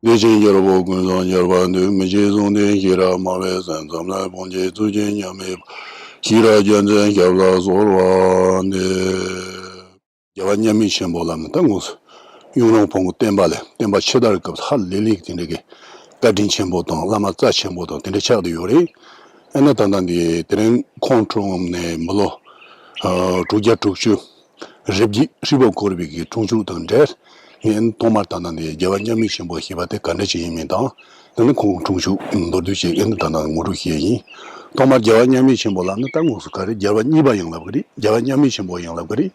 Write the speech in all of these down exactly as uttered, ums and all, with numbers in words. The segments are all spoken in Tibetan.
འདོད་ཆེན་རྒྱལ་པོ་ཀུན་བཟང་རྒྱལ་བ་འདུལ། མི་བརྗེད་གཟུངས་ལྡན་ཤེས་རབ་སྨྲ་བའི་སེམས། འཛམ་གླིང་ཕུང་བྱེད་གཙུག་གི་མཉམ་མེད་པ། ཤེས་རབ་རྒྱལ་མཚན་ཞབས་ལ་གསོལ་བ་འདེབས། རྒྱལ་བ་མཉམ་མེད་ཆེན་པོ་ལབ་ན་ད་དངོས་སུ་གཡུང་དྲུང་བོན་གྱི་བསྟན་པ་ལས་བསྟན་པ་ཕྱི་དར་སྐབས་ཧ་ལས་ལས་དེ་འདྲ་གི་བཀའ་དྲིན་ཆེན་པོ་དང་བླ་མ་རྩ་ཆེན་པོ་དང་དེ་འདྲ་ཆགས་བསྡད་ཡོད་རེད། ཨ་ནི་ད་ལྟ་འདི་དེ་རིང་ཁོང་འཁྲུངས་ནས་མི་ལོ་དྲུག་བརྒྱ་དྲུག་ཅུ། རེབ་ཀྱི་ཧྲིལ་པོ་འཁོར་བའི་གི་འཁྲུངས་ཆོས་དང་འབྲེལ། ངས་ཐོག་མར་ད་ལྟ་འདི་རྒྱལ་བ་མཉམ་མེད་ཆེན་པོ་ཞེས་པ་དེ་ག་འདྲ་ཅིག་ཡིན་མིན་དང་། དེ་ནི་ཁོང་འཁྲུངས་ཆོས་མདོར་བསྡུས་ཅིག་ཨ་ནི་ད་ལྟ་ངོ་སྤྲོད་བྱས་ཡིན། ཐོག་མར་རྒྱལ་བ་མཉམ་མེད་ཆེན་པོ་ལབ་ན་ད་དངོས་སུ་ག་རེ་རྒྱལ་བ་གཉིས་པ་ཡང་ལབ་གི་རེད། རྒྱལ་བ་མཉམ་མེད་ཆེན་པོ་ཡང་ལབ་གི་རེད།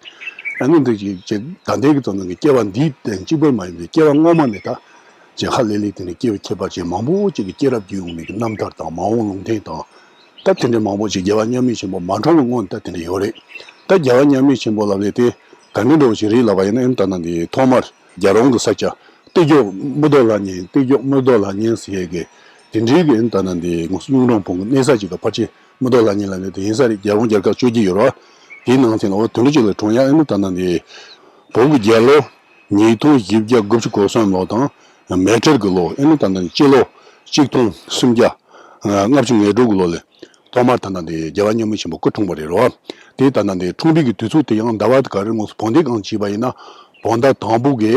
ཨ་ནི་འདི་ཅིག་ཅིག་ད་ལྟའི་གི་ཙམ་ནང་གི་སྐྱེ་བ་འདིའི་སྟེང་གཅིག་པུར་མ་ཡིན་པའི་སྐྱེ་བ་སྔོན་མ་ནས་ད་ཅིག་ཧ་ལས་ལས་དེ་ནས་སྐྱེ་བ་ཁྱད་པར་ཅན་མང་པོ་ཅིག་གི་སྐྱེས་རབས་བརྒྱུད་ཡོང་བའི་གི་རྣམ་ཐར་དང་མ་འོངས་ལུང་བསྟན་དང་། ད་དེ་འདྲའི་མང་པོ་ཞིག་རྒྱལ་བ་མཉམ་མེད་ཆེན་པོ་མ་འཁྲུངས་པའི་སྔོན་ད་དེ་འདྲ་ཡོད་རེད། ད་རྒྱལ་བ་མཉམ་མེད་ཆེན་པོ་ལབ་ལས་དེ་ག་འདྲ་འདྲ་བོ་ཞིག་རེད་ལབ་པ་ཡིན་ན། ཨེ་ད་ནང་འདི་ཐོག་མར་རྒྱལ་རོང་གི་ས་སྐྱ་བདེ་མཆོག་མི་ལྡོག་ལྷ་གཉན། བདེ་མཆོག་མི་ལྡོག་ལྷ་གཉན་ཟེར་ཡས་གི་དེ་འདྲའི་གི་ཨེ་ད་ནང་འདི་ངོ་སོ་གཡུང་དྲུང་བོན་གྱི་གནས་ས་ཅིག་ག་ཕལ་ཆེར་མི་ལྡོག་ལྷ་གཉན་ལབ་ནས་དེ་ཡིན་ས་རེད། རྒྱལ་རོང་རྒྱལ་ཁབ་བཅོ་བརྒྱད་ཡོད་རེད་བ། དེའི་ནང་ཚན་ལ་འོ་དེ་འདྲ་ཅིག་ལ་འཁྲུངས་ཡ། ཨེ་ད་ནང་འདི་བོད་ཀྱི་རྒྱལ་ལོ་ཉིས་སྟོང་བཞི་བརྒྱ་དགུ་བཅུ་གོ་གསུམ་ལོ་དང་། མེ་སྤྲེལ་གྱི་ལོ། ཨེ་ནི་ད་ལྟ་སྤྱི་ལོ་གཅིག་སྟོང་སུམ་བརྒྱ་ལྔ་བཅུ་ང་དྲུག་གི་ལོ་ལ་ཐོག་མར་ད་ལྟ་འདི་རྒྱལ་བ་མཉམ་མེད་ཆེན་པོ་སྐུ་འཁྲུངས་པ་རེད་རོ། དེ་ད་ལྟ་འདི་འཁྲུངས་པའི་གི་དུས་ཚོད་དེ་ཡང་ཟླ་བ་དེ་ག་རེ་དངོས་སུ་བོད་ཟླའི་སྒང་བྱས་པ་ཡིན་ན་བོད་ཟླ་དང་པོ་གི་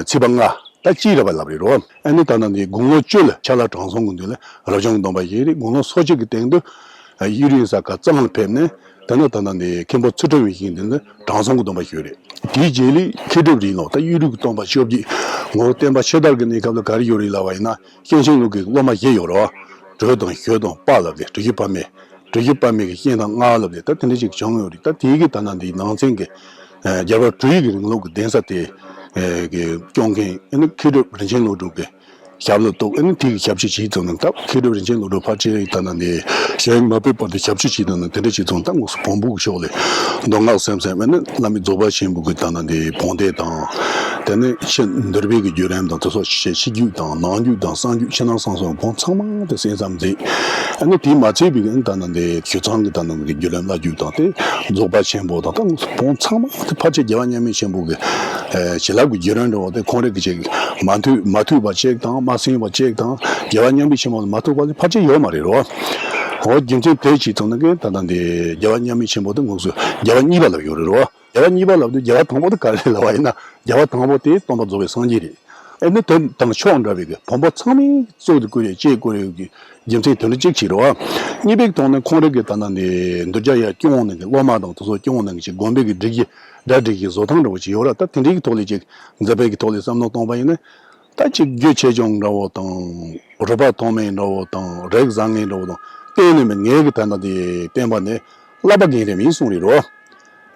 ཚེས་པ་ལྔ་ད་དཔྱིད་ར་བ་ལབ་རེད་རོ། ཨེ་ནི་ད་ལྟ་འདི་དགུང་ལོ་བཅུ་ལ་ཕྱག་ལ་དྲང་སྲོང་གི་མདུན་ལ་རབ་བྱུང་སྡོམ་པ་བཞེས་རེད། དགུང་ལོ་སོ་གཅིག་གི་སྟེང་དུ་གཡུ་རིང་ས་ཁ་གཙང་ལ་ཕེབས་ནས། དེ་ནས་ད་ལྟ་འདི་མཁན་པོ་ཚུལ་ཁྲིམས་ཡིད་བཞིན་འདི་ནི་དྲང་སྲོང་གི་སྡོམ་པ་ཞུས་རེད། དེའི་རྗེས་ལ་མཁས་གྲུབ་རིང་ལུགས་ད་གཡུ་རིག་གི་སྟོན་པ་བཅོ་བརྒྱད། ངོ་བོ་བསྟན་པ་ཕྱི་དར་གྱི་གནས་སྐབས་ལ་ག་རེ་ཡོད་རེད་ལབ་པ་ཡིན་ན། ཤེར་ཕྱིན་ལུགས་ཀྱི་སློབ་མ་བཞི་ཡོད་རེད་བ། གྲོལ་དང་ཞུ་དང་དཔལ་ལབ་སྟེ་གྲུ་བཞི་དཔལ་མེ། གྲུ་བཞི་དཔལ་མེ་གི་ཤེར་ཕྱིན་ལྔ་ལབ་སྟེ་ད་དེ་འདྲ་ཅིག་བྱུང་ཡོད་རེད། ད་དེའི་གི་ད་ལྟ་འདིའི་ནང་ཚན་གྱི་རྒྱལ་བ་དྲུག་ཡིག་གི་རིང་ལུགས་ཀྱི་གདན་ས་དེ་གི་སྐྱོང་མཁན་ཨ་ནི་མཁས་གྲུབ་རིན་ཆེན་བློ་གྲོས་ཀྱི་ཞབས་ལ་གཏུགས། ཨ་ནི་དེ་གི་ཞབས་ཕྱི་བྱས་ཙང་ནི་ད་མཁས་གྲུབ་རིན་ཆེན་བློ་གྲོས་ཕལ་ཆེར་ད་ལྟ་འདི་ཞལ་མ་བོས་བར་དུ་ཞབས་ཕྱི་བྱས་ཙང་ནི་དེ་འདྲ་བྱས་ཙང་ད་དངོས་སུ་བོན་པོ་གི་ཕྱོགས་ལ་མདོ་སྔགས་སེམས་སེམས། ཨ་ནི་བླ་མེད་རྫོགས་པ་ཆེན་པོ་གི་ད་ལྟ་འདི་བོན་སྡེ་དང་། དེ་ནས་ཕྱི་འདུལ་བའི་གི་བརྒྱུད་རིམ་དང་དེ་སོགས་ཕྱི་ཕྱི་རྒྱུད་དང་ནང་རྒྱུད་དང་གསང་རྒྱུད་ཕྱི་ནང་གསང་གསུམ་བོན་ཚང་མ་དེ་གསན་བསམ་མཛད། ཨ་ནི་དེ་མ་ཚད་པའི་གི་ཨ་ནི་ད་ལྟ་འདི་ཞུ་ཚང་གི་ད་ལྟ་འདི་གི་བརྒྱུད་རིམ་བླ་བརྒྱུད་དང་དེ་རྫོགས་པ་ཆེན་པོ་དང་ད་དངོས་སུ་བོན་ཚང་མ་དེ་ཕལ་ཆེར་རྒྱལ་བ་མཉམ་མེད་ཆེན་པོ་གི་ཨེ་བྱིན་རླབས་ཀྱི་བརྒྱུད་རིམ་འདྲ་བོ་དེ་ཁོང་རང་གི་ཅིག་མ་ཐོས་མ་ཐོས་པ་ཅིག་དང་མ་གསན་པ་ཅིག་དང་རྒྱལ་བ་མཉམ་མེད་ཆེན་པོ་ལ་མ་ཐོས་པ་དེ་ཕལ་ཆེར་ཡོད་མ་རེད་རོ། འོ་རྒྱུ་མཚན་དེ་ཅིག་ཙམ་ནི་གི་ད་ལྟ་འདི་རྒྱལ་བ་མཉམ་མེད་ཆེན་པོ་དེ་དངོས་སུ་རྒྱལ་བ་གཉིས་པ་ལབ་ཡོད་རེད་རོ། རྒྱལ་བ་གཉིས་པ་ལབ་དུས་རྒྱལ་བ་དང་པོ་དེ་ག་རེ་ལབ་པ་ཡིན་ན་རྒྱལ་བ་དང་པོ་དེ་སྟོན་པ་རྫོགས་པའི་སངས་རྒྱས་རེད། ཨེ་ནི་དེ་དང་ཕྱོགས་འདྲ་བའི་གི་བོན་པོ་ཚང་མས་གཙོ་དུ་བཀུར་ཡས་ལྕེ་བཀུར་ཡས་ཀྱི་རྒྱུ་མཚན་དེ་འདྲ་གཅིག་བྱས་རེད་བ། གཉིས་པའི་ཐོག་ནས་ཁོང་རང་གི་ད་ལྟ་འདི་གདུལ་བྱ་ཡར་སྐྱོང་ནས་གི་སློབ་མ་དང་དེ་ཚོ་སྐྱོང་ནས་གི་ཅིག་དགོན་པའི་གི་སྒྲིག་གཞི་གྲ་སྒྲིག་གཞི་བཟོ་སྟངས་འདྲ་བོ་ཅིག་ཡོད་ར། ད་དེ་འདྲའི་གི་ཐོག་ལ་ཅིག་མཛད་པའི་གི་ཐོག་ལ་བསམ་བློ་གཏོང་པ་ཡིན་ན། ད་ཅིག་རྒྱུ་ཆེ་ཆུང་འདྲ་བོ་དང་། རུས་པ་མཐོ་དམན་འདྲ་བོ་དང་རིགས་བཟང་ངན་འདྲ་བོ་དང་བསྟེན་ནས་མི་ངེས་ཀྱི་ད་ལྟ་དེ་བསྟན་པ་ནི་བསླབ་པ་རྒན་རབས་ཡིན་གསུངས་རེད་རོ།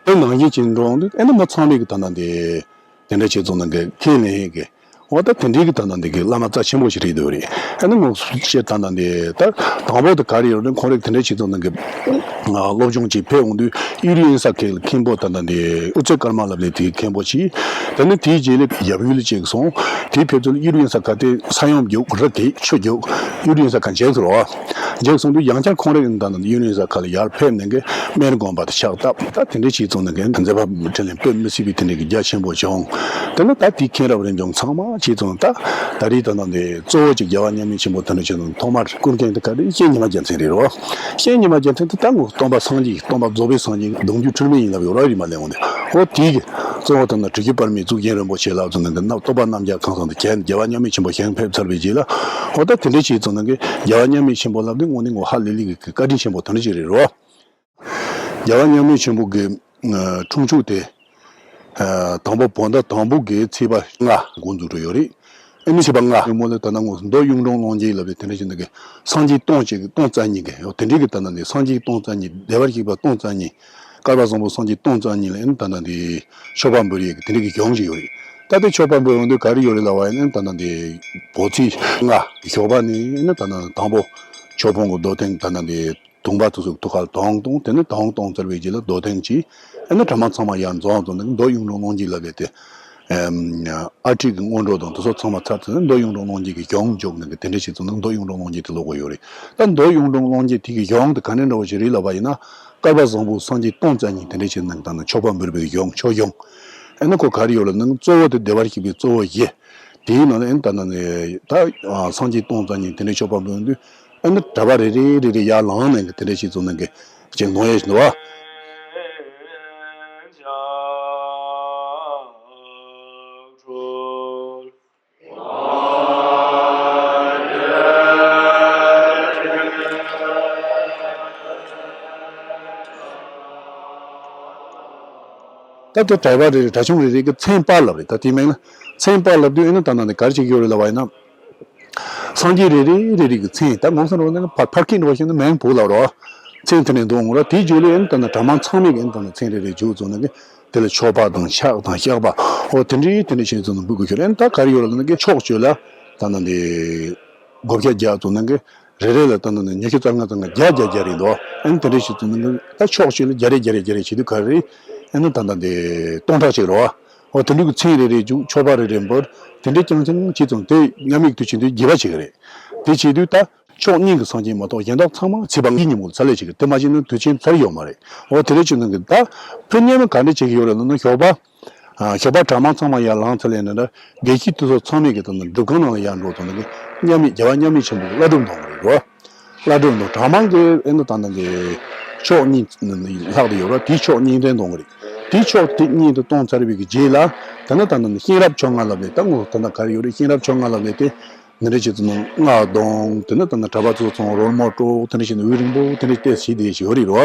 དེ་ནང་བཞིན་བྱས་འགྲོ་འོང་དུས་ཨེ་ནི་མི་ཚང་མས་ཀྱི་ད་ལྟ་དེ་དེ་འདྲ་བྱས་ཙང་ནང་གི་ཁས་ལེན་ཡས་ཀྱི་འོ་ད་དེ་འདྲའི་གི་ད་ལྟ་འདི་གི་བླ་མ་རྩ་ཆེན་པོ་ཞིག་རེད་འདུག་རེད། ཨེ་ནི་ངོ་སྤྱིར་ད་ལྟ་འདི་ད་དང་པོ་དེ་ག་རེ་ཡོད་རེད། ཁོང་རིགས་དེ་འདྲ་བྱས་ཙང་ནང་གི་སློབ་སྦྱོང་ཅིག་ཕེབས་འོང་དུས་གཡུ་རུ་གཡུ་ས་ཁའི་མཁན་པོ་ད་ལྟ་འདི་ཨུ་ཙི་ཀརྨ་ལབ་ལས་དེའི་མཁན་པོ་ཅིག་དེ་ནི་དེའི་རྗེས་ལ་ཡབ་ཡུལ་ལ་ཅིག་སོང་། དེའི་ཕེབས་ཚུལ་གཡུ་རུ་གཡུ་ས་ཁ་དེ་ས་ཡོམ་རྒྱུག་རི་གས་ཆུ་རྒྱུག་གཡུ་རུ་གཡུ་ས་ཁ་འཇིག་སོང་རོ། འཇིག་སོང་དུས་ཡང་བསྐྱར་ཁོང་རང་གི་ད་ལྟ་གཡུ་རུ་གཡུ་ས་ཁ་ལ་ཡར་ཕེབས་ནས་གི་སྨན་དགོན་པ་དེ་ཕྱག་བཏབ། ད་དེ་འདྲ་བྱས་ཙང་ནས་གི་མཛད་པ་འཕྲིན་ལས་སྤེལ་མི་སྲིད་པའི་དེ་འདྲ་གི་རྒྱ་ཆེན་པོ་བྱུང་། དེ་ནས་ད་དེའི་མཁན་རབས་རིམ་བྱོན་ཚང་མ་བྱས་ཙང་ད་ད་རེས་ད་ལྟ་འདི་གཙོ་བོ་གཅིག་རྒྱལ་བ་མཉམ་མེད་ཆེན་པོ་དེ་འདྲ་བྱས་ཙང་ཐོག་མར་བཀུར་མཁན་དེ་ག་རེ་གཤེན་ཉི་མ་རྒྱལ་མཚན་རེད་རོ། གཤེན་ཉི་མ་རྒྱལ་མཚན་དེ་ད་ངོ་སྟོན་པ་སངས་རྒྱས་སྟོན་པ་རྫོགས་པའི་སངས་རྒྱས་གདུང་བརྒྱུད་འཁྲུལ་མེད་ཡིན་ལབ་ཡོད་ར། རིས་མ་ལས་འོང་དེ་འོ་དེའི་གི་གཙོ་བོ་དེ་ན་གྲུ་བཞི་པར་མའི་གཙུག་རྒྱན་རིན་པོ་ཆེ་ལ་ཙང་ནས་འདི་ན་སྟོན་པ་རྣམ་རྒྱལ་ཁང་བཟང་དུ་མཁན་རྒྱལ་བ་མཉམ་མེད་ཆེན་པོ་ཞལ་ཕེབས་ཚར་བའི་རྗེས་ལ་འོ་ད་དེ་འདྲ་བྱས་ཙང་ནས་གི་རྒྱལ་བ་མཉམ་མེད་ཆེན་པོ་ལབ་དུས་དངོས་གནས་ངོ་ཧ་ལས་ལས་གི་བཀའ་དྲིན་ཆེན་པོ་དེ་འདྲ་ཅིག་རེད་རོ། རྒྱལ་བ་མཉམ་མེད་ཆེན་པོ་གི་འཁྲུངས་ཆོས་དེ་ ཨ། དང་པོ་བོད་ཟླ་དང་པོ་གི་ཚེས་པ་ལྔ་འགོ་འཛུགས་འགྲོ་ཡོད་རེད། ཨ་ནི་ཚེས་པ་ལྔ་ཉིན་མོ་ལ་ད་ལྟ་ངོ་མདོ་གཡུང་དྲུང་གླིང་རྗེ་ལབ་པའི་དེ་འདྲ་ཞིག་འདུག་གི། སངས་རྒྱས་སྟོང་གཅིག་སྟོང་རྩ་གཉིས་ཀྱི་ཡོད། དེ་འདྲའི་གི་ད་ལྟ་འདི་སངས་རྒྱས་སྟོང་རྩ་གཉིས། བདེ་བར་གཤེགས་པ་སྟོང་རྩ་གཉིས། བསྐལ་པ་བཟང་པོ་སངས་རྒྱས་སྟོང་རྩ་གཉིས་ལ་ཨ་ནི་ད་ལྟ་འདི་མཆོད་པ་འབུལ་ཡས་ཀྱི་དེ་འདྲའི་གི་གཞུང་ཅིག་ཡོད་རེད། ད་དེ་མཆོད་པ་འབུལ་ཡོང་དུས་ག་རེ་ཡོད་རེད་ལབ་པ་ཡིན་ན། ད་ལྟ་འདི་བོད་ཚེས་ལྔ་ཞོགས་པ་ནས་ཨ་ནི་ད་ལྟ་དང་པོ་ཆོས་ཕུང་གི་རྡོ་ཐེངས་ད་ལྟ་འདི་དུང་པ་དེ་ཚོ་ཐུགས་ཀར་དོང་དང་། དེ་ནས་དོང་དོང་ཚར་བའི་རྗེས་ལ་རྡོ་ཐེངས་ཅིག་ཨ་ནི་གྲྭ་མང་ཚང་མ་ཡར་འཛོམས་འཛོམས་ནས་མདོ་གཡུང་དྲུང་གླིང་རྗེ་ལབ་པའི་དེ། ཨ་ཁྲིད་ཀྱི་སྔོན་འགྲོ་དང་དེ་ཚོ་ཚང་མ་ཚར་ཚར་ནས་མདོ་གཡུང་དྲུང་གླིང་རྗེ་གི་གཞུང་འཇོག་ནས་གི་དེ་འདྲ་ཞིག་བཙུགས་ནས་མདོ་གཡུང་དྲུང་གླིང་རྗེ་དེ་ཀློག་དགོས་ཡོད་རེད། ད་མདོ་གཡུང་དྲུང་གླིང་རྗེ་དེ་གི་གཞུང་དེ་ག་འདྲ་འདྲ་བོ་ཞིག་རེད་ལབ་པ་ཡིན་ན། བསྐལ་པ་བཟང་པོ་སངས་རྒྱས་སྟོང་རྩ་གཉིས་དེ་འདྲ་ཞིག་ནང་ད་ནི་མཆོད་པ་འབུལ་བའི་གཞུང་ཆོས་གཞུང་། ཨ་ནི་ཁོ་ག་རེ་ཡོད་ལབ་ན་གཙོ་བོ་དེ་བདེ་བར་གཤེགས་པའི་གཙོ་བོ་བཞི། དེའི་ནང་ལ་ཨ་ནི་ད་ནི་ད་སངས་རྒྱས་སྟོང་རྩ་གཉིས་དེ་འདྲ་མཆོད་པ་འབུལ་དུས། ཨ་ནི་གྲྭ་པ་རེ་རེ་རེ་རེ་ཡར་ལངས་ནས་དེ་འདྲ་ཞིག་བཙུགས་ནས་གི་ཅིག་གནང་ཡས་ཞིག་འདུག་བ། ད་དེ་གྲྭ་པ་རེ་རེ་གྲྭ་ཆུང་རེ་རེ་གི་མཚན་པར་ལབ་རེད། ད་དེ་མིང་ལ་མཚན་པར་ལབ་དུས་ཨ་ནི་ད་ནང་ནས་ག་རེ་བྱེད་ཀྱི་ཡོད་རེད་ལབ་པ་ཡིན་ན། སངས་རྒྱས་རེ་རེ་རེ་རེ་གི་མཚན་ད་ངོ་མཚར་རོ་ནས་ཕར་ཕར་ཁྱེར་འགྲོ་བ་ཞིག་ནི་མིང་བོ་ལབ་རོ། མཚན་དེ་ནས་འདུག་འོང་ར། དེའི་རྗེས་ལ་ཨ་ནི་ད་ནི་གྲྭ་མང་ཚང་མས་ཨ་ནི་ད་ནི་མཚན་རེ་རེ་བྱུག་བཙུགས་ནས་གི་དེ་ལ་མཆོད་པ་དང་ཕྱག་དང་བཤགས་པ་ཨོ་དེ་འདྲའི་དེ་འདྲ་བྱས་བཙུགས་ནས་འབུལ་དགོས་ཤོར། ཨ་ནི་ད་ག་རེ་ཡོད་རེད་ལབ་ན་གི་ཕྱོགས་བཅུ་ལ་ད་ནི་འདི་བགོ་བཤའ་རྒྱག་བཙུགས་ནས་གི་རེ་རེ་ལ་ད་ནི་ཉི་ཤུ་རྩ་ལྔ་རྩ་ལྔ་བརྒྱ་བརྒྱ་བརྒྱ་རེད་འདུག་ཨ་ནི་དེ་འདྲ་བྱས་བཙུགས་ནས་གི་ད་ཕྱོགས་བཅུ་ལ་བརྒྱ་རེ་བརྒྱ་རེ་བརྒྱ་རེ་བྱེད་དུས་ག་རེ་རེད། ཨ་ནི་ད་ནི་འདི་སྟོང་ཕྲག་གཅིག་རེད་བ། འོ་དེ་འདྲ་གི་མཚན་རེ་རེ་བྱུག་མཆོད་པ་རེ་རེ་འབུལ། དེ་འདྲའི་རྐྱང་རྐྱང་བྱས་ཙང་དེ་མཉམ་མེད་དུ་བྱེད་དུས་དགེ་བ་བྱེད་ཀྱི་རེད། དེ་བྱེད་དུས་ད་ཕྱོགས་གཉིས་ཀྱི་སངས་རྒྱས་མ་གཏོགས་གཞན་དག་ཚང་མ་ཚེས་པ་ལྔའི་ཉིན་མོ་ལ་ཚར་ལས་བྱེད་ཀྱི་རེད། དེ་མ་བྱས་ན་དུས་ཆེན་ཚར་ཡོད་མ་རེད། འོ་དེ་འདྲ་བྱེད་ནང་གི་ད་ཕན་ཉེ་མ་ག་འདྲ་བྱེད་ཀྱི་ཡོད་རེད་ལབ་ན་ཞོགས་པ། ཨ་ཞོགས་པ་གྲྭ་མང་ཚང་མ་ཡར་ལངས་ཚར་ལས་ནས་ད་དགེ་བཤེས་དེ་ཚོ་ཚང་མས་ཀྱི་ད་ནི་སྒྲུབ་ཁང་ནང་ལ་ཡར་འགྲོ་ཙང་ནི་མཉམ་མེད་རྒྱལ་བ་མཉམ་མེད་ཆེན་པོ་གི་བླ་སྒྲུབ་གནང་གི་རེད་རོ། བླ་སྒྲུབ་དང་གྲྭ་མང་གི་ཨེ་ནི་ད་ནི་འདི་ཕྱོགས་གཉིས་ལྷག་ཏུ་ཡོད་ར། དེའི་ཕྱོགས་གཉིས་ལྡན་གཏོང་གི་རེད། དེའི་ཕྱོགས་དེ་གཉིས་དུ་གཏོང་ཚར་བའི་གི་རྗེས་ལ་ད་ནི་ད་ནི་གཤེན་རབ་མཆོག་ལྔ་ལབ་ནས་ད་ངོ་ད་ནི་ག་རེ་ཡོད་རེད། གཤེན་རབ་མཆོག་ལྔ་ལབ་ནས་དེ་འདི་འདྲ་བྱེད་ཚུལ་ནང་སྔགས་གཏོང་དེ་ནི་ད་ནི་གྲྭ་པ་ཚོ་ཚང་རོལ་མོ་དཀྲོག་དེ་འདྲ་བྱས་ནས་འུ་རིང་པོ་དེ་འདྲ་བལྟས་བྱས་དེ་ཞིག་ཡོད་རེད་རོ།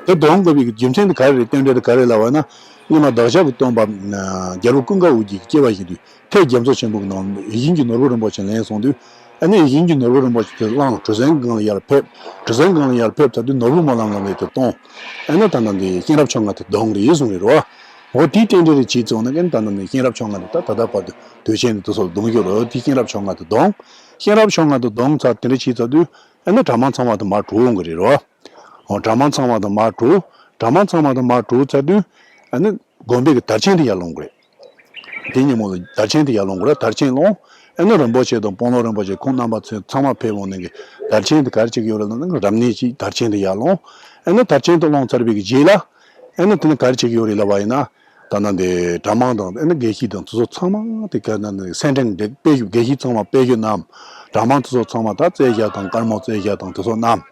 དེ་གཏོང་དགོས་པའི་རྒྱུ་མཚན་དེ་ག་རེ་རེད། རྟེན་འབྲེལ་དེ་ག་རེ་ལབ་པ་ན། སྔོན་མ་བདག་ཅག་གི་སྟོན་པ་རྒྱལ་པོ་ཀུན་དགའ་བོ་རྗེ་གི་སྐྱེ་བ་བཞེས་དུས། ཐེག་རྒྱ་མཚོ་ཆེན་པོ་གི་ནང་ཡིད་བཞིན་གྱི་ནོར་བུ་རིན་པོ་ཆེ་ལེན་སོང་དུས། ཨ་ནི་ཡིད་བཞིན་གྱི་ནོར་བུ་རིན་པོ་ཆེ་དེ་བླངས་གྲུ་གཟིངས་སྒང་ལ་ཡར་ཕེབས། གྲུ་གཟིངས་སྒང་ལ་ཡར་ཕེབས་ཚར་དུས་ནོར་བུ་སྨོན་ལམ་ལམ་ལས་དེ་གཏོང་། ཨ་ནི་ད་ནང་གི་གཤེན་རབ་མཆོག་ལྔ་དེ་གདོང་རེད་གསུངས་རེད་རོ། འོ་དེའི་རྟེན་འབྲེལ་རེ་བྱས་ཙང་ནི་ཨ་ནི་ད་ནང་གི་གཤེན་རབ་མཆོག་ལྔ་དེ་ད་ད་ལྟ་བར་དུ་དུས་ཆེན་དེ་དུ་སོགས་གདོང་ཡོད་རོ། དེའི་གཤེན་རབ་མཆོག་ལྔ་དེ་གདོང་། གཤེན་རབ་མཆོག་ལྔ་དེ་གདོང་ཚར་དེ་འདྲ་བྱས་ཚར་དུས་ཨ་ནི་གྲྭ་མང་ཚང་མ་དེ་མར་གྲོལ་འོང་གི་རེད་རོ། འོ་གྲྭ་མང་ཚང་མ་དེ་མར་གྲོལ། གྲྭ་མང་ཚང་མ་དེ་མར་གྲོལ་ཚར་དུས་ཨ་ནི་དགོན་པའི་གི་དར་ཆེན་དེ་ཡར་ལོངས་གི་རེད། དེ་ཉིན་མོ་ལ་དར་ཆེན་དེ་ཡར་ལོངས་དགོས་ར། དར་ཆེན་ལོངས། ཨ་ནི་རིན་པོ་ཆེ་དང་དཔོན་སློབ་རིན་པོ་ཆེ་ཁོང་རྣམ་པ་ཚོ་ཚང་མ་ཕེབས་འོང་ནས་གི་དར་ཆེན་དེ་ག་རེ་བྱེད་ཀྱི་ཡོད་རེད་ལབ་ན། རབ་གནས་ཀྱིས་དར་ཆེན་དེ་ཡར་ལོངས། ཨ་ནི་དར་ཆེན་དེ་ལོངས་ཚར་བའི་གི་རྗེས་ལ། ཨ་ནི་དེ་ནི་ག་རེ་བྱེད་ཀྱི་ཡོད་རེད་ལབ་པ་ཡིན་ན། ད་ནི་འདི་གྲྭ་མང་དང་ཨ་ནི་དགེ་བཤེས་དང་དེ་ཚོ་ཚང་མ་དེ་ག་ནི་སེར་ཕྲེང་དེ་དཔེ་བཞུགས། དགེ་བཤེས་ཚང་མ་དཔེ་བཞུགས་བསྣམས། གྲྭ་མང་དེ་ཚོ་ཚང་མ་ད་རྩེ་ཞྭ་དང་དཀར་མོ་རྩེ་ཞྭ་དང་དེ་ཚོ་བསྣམས།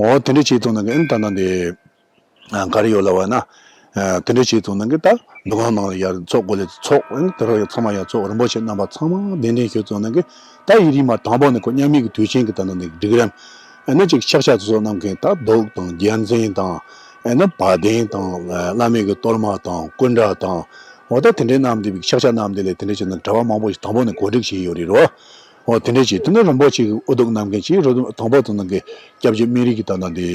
འོ་དེ་འདྲ་བྱས་ཙང་ནི་ཨ་ནི་ད་ནི་འདི། ཨ་ག་རེ་ཡོད་ལབ་པ་ན། ཨ་དེ་འདྲ་བྱས་ཙང་ནང་གི་ད་འདུ་ཁང་ནང་ལ་ཡར་ཚོགས་དགོས་ལས་ཚོགས། ཨ་ནི་དེ་རུ་ཡང་ཚང་མ་ཡར་ཚོགས། རིན་པོ་ཆེ་རྣམ་པ་ཚང་མ་གདན་འདྲེན་ཞུས་ཙང་ནང་གི་ད་ཡིག་རིགས་མ་དང་པོ་ནི་ཁོ་མཉམ་མེད་ཀྱི་དུས་ཆེན་གྱི་ད་ནང་ནས་སྒྲིག་རིམ། ཨ་ནི་ཅིག་ཕྱག་ཕྱག་ཚོགས་གནང་མཁན་ད་གདུགས་དང་རྒྱལ་མཚན་དང་། ཨ་ནི་བ་དན་དང་། བླ་མའི་གི་གཏོར་མ་དང་སྐུ་འདྲ་དང་། འོ་ད་དེ་འདྲའི་རྣམས་དེ་བི་ཕྱག་ཕྱག་རྣམས་དེ་ལས་དེ་འདྲ་བྱས་ན་གྲྭ་པ་མང་པོ་ཞིག་དང་པོ་ནས་གོ་སྒྲིག་བྱས་ཡོད་རེད་རོ། འོ་དེ་འདྲ་བྱས་དེ་ནས་རིན་པོ་ཆེ་གི་དབུ་གདུགས་རྣམ་མཁན་གྱིས་རོ་དང་པོ་དེ་ནང་གི་སྐྱབས་རྗེ་སྨན་རི་གི་ད་ལྟ་འདི་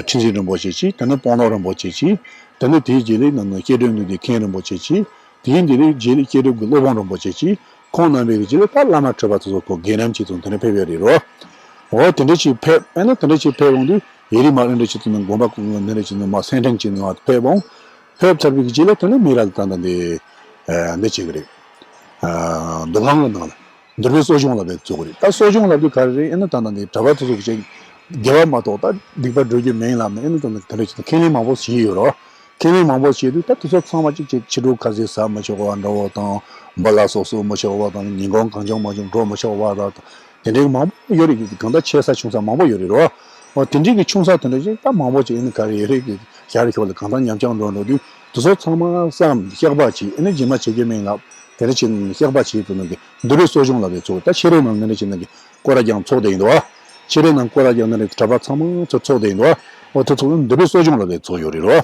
ཁྲི་འཛིན་རིན་པོ་ཆེ་གྱིས། དེ་ནས་དཔོན་སློབ་རིན་པོ་ཆེ་གྱིས། དེ་ནས་དེའི་རྗེས་ལ་ནང་ནས་སྐྱེ་སྒྲུབ་འདུས་སྡེ་མཁན་རིན་པོ་ཆེ་གྱིས། དེའི་འདི་ལས་རྗེས་ལ་སྐྱེ་སྒྲུབ་ཀྱི་སློབ་དཔོན་རིན་པོ་ཆེ་གྱིས། ཁོང་རྣམ་པའི་གི་རྗེས་ལ་ད་བླ་མ་ཁྲི་པ་དེ་ཚོ་ཁོ་རྒན་རབས་ཅིག་ཙམ་དེ་འདྲ་ཕེབས་ཡོད་རེད་རོ། འོ་དེ་འདྲ་ཅིག་ཕེབས། ཨ་ནི་དེ་འདྲ་ཅིག་ཕེབས་འོང་དུས་ཡིག་རིགས་མ་འདི་འདྲ་ཅིག་ཙམ་ནས་དགོན་པ་འདི་འདྲ་ཅིག་ནས་མ་སེར་ཕྲེང་ཅིག་ནས་མ་ཕེབས་འོང་། ཕེབས་ཚར་བའི་གི་རྗེས་ལ་དེ་ནས་མི་རབས་ད་ལྟ་འདི་འདི་བྱེད་གི་རེད། འདུ་ཁང་གི་ནང་ལ། འདུལ་བའི་གསོ་སྦྱོང་ལབ་པའི་བཙུགས་རེད། ད་གསོ་སྦྱོང་ལབ་དུས་ག་རེ་རེད། ཨ་ནི་ད་ལྟ་འདི་གྲྭ་པ་དེ་ཚོ་གི་ཅིག་དགེ་བ་མ་གཏོགས་ད་སྡིག་པ་སྒྲུབ་རྒྱུ་མིན་ལབ་ནས། ཨ་ནི་ད་ལྟ་དེ་འདྲ་ཅིག་ཁས་ལེན་མང་པོ་བྱས་ཡོད་རོ། ཁས་ལེན་མང་པོ་བྱས་དུས་ད་དེ་ཚོ་ཚང་མ་གཅིག་གཅིག་ཕྱི་དྲོ་ཁ་ཟས་ཟ་མི་ཆོག་པ་འདྲ་བོ་དང་། འབུ་ལ་སོགས་གསོལ་མི་ཆོག་པ་དང་། ཉིན་གུང་གང་བྱུང་མང་བྱུང་འགྲོ་མི་ཆོག་པ་དང་། དེ་འདྲའི་མང་པོ་ཡོད་རེད། གང་ལྟར་ཆེ་ས་ཆུང་ས་མང་པོ་ཡོད་རེད་རོ། འོ་དེ་འདྲའི་གི་ཆུང་ས་དེ་འདྲ་ཞིག་ད་མང་པོ་ཅིག་ཨེ་ནི་ག་རེ་ཡོད་རེད། གི་ཞར་ཞོར་ལ་གང་ལྟར་ཉམས་ཆག་འགྲོ་འགྲོ་དུས་དེ་ཚོ་ཚང་མ་བསམ་བཤགས་པ་བྱས། ཨེ་ནི་རྗེས་མ་བྱེད་རྒྱུ་མིན་ལབ་དེ་འདྲ་བྱས་ནས་བཤགས་པ་བྱས་དུས་ནང་གི་འདུལ་བའི་གསོ་སྦྱོང་ལབ་པའི་ཚོགས། ད་ཕྱི་རོལ་ནང་འདི་འདྲ་བྱས་ནང་གི་སྐོར་ར་རྒྱག་ཚོགས་དེ་ཡིན་འདུག་བ། ཕྱི་རོལ་ནང་སྐོར་ར་རྒྱག་ནང་གི་གྲྭ་པ་ཚང་མ་ཚོ་ཚོགས་དེ་ཡིན་འདུག་བ། འོ་དེ་ཚོགས་ནི་འདུལ་བའི་གསོ་སྦྱོང་ལབ་པའི་ཚོགས་ཡོད་རེད་རོ།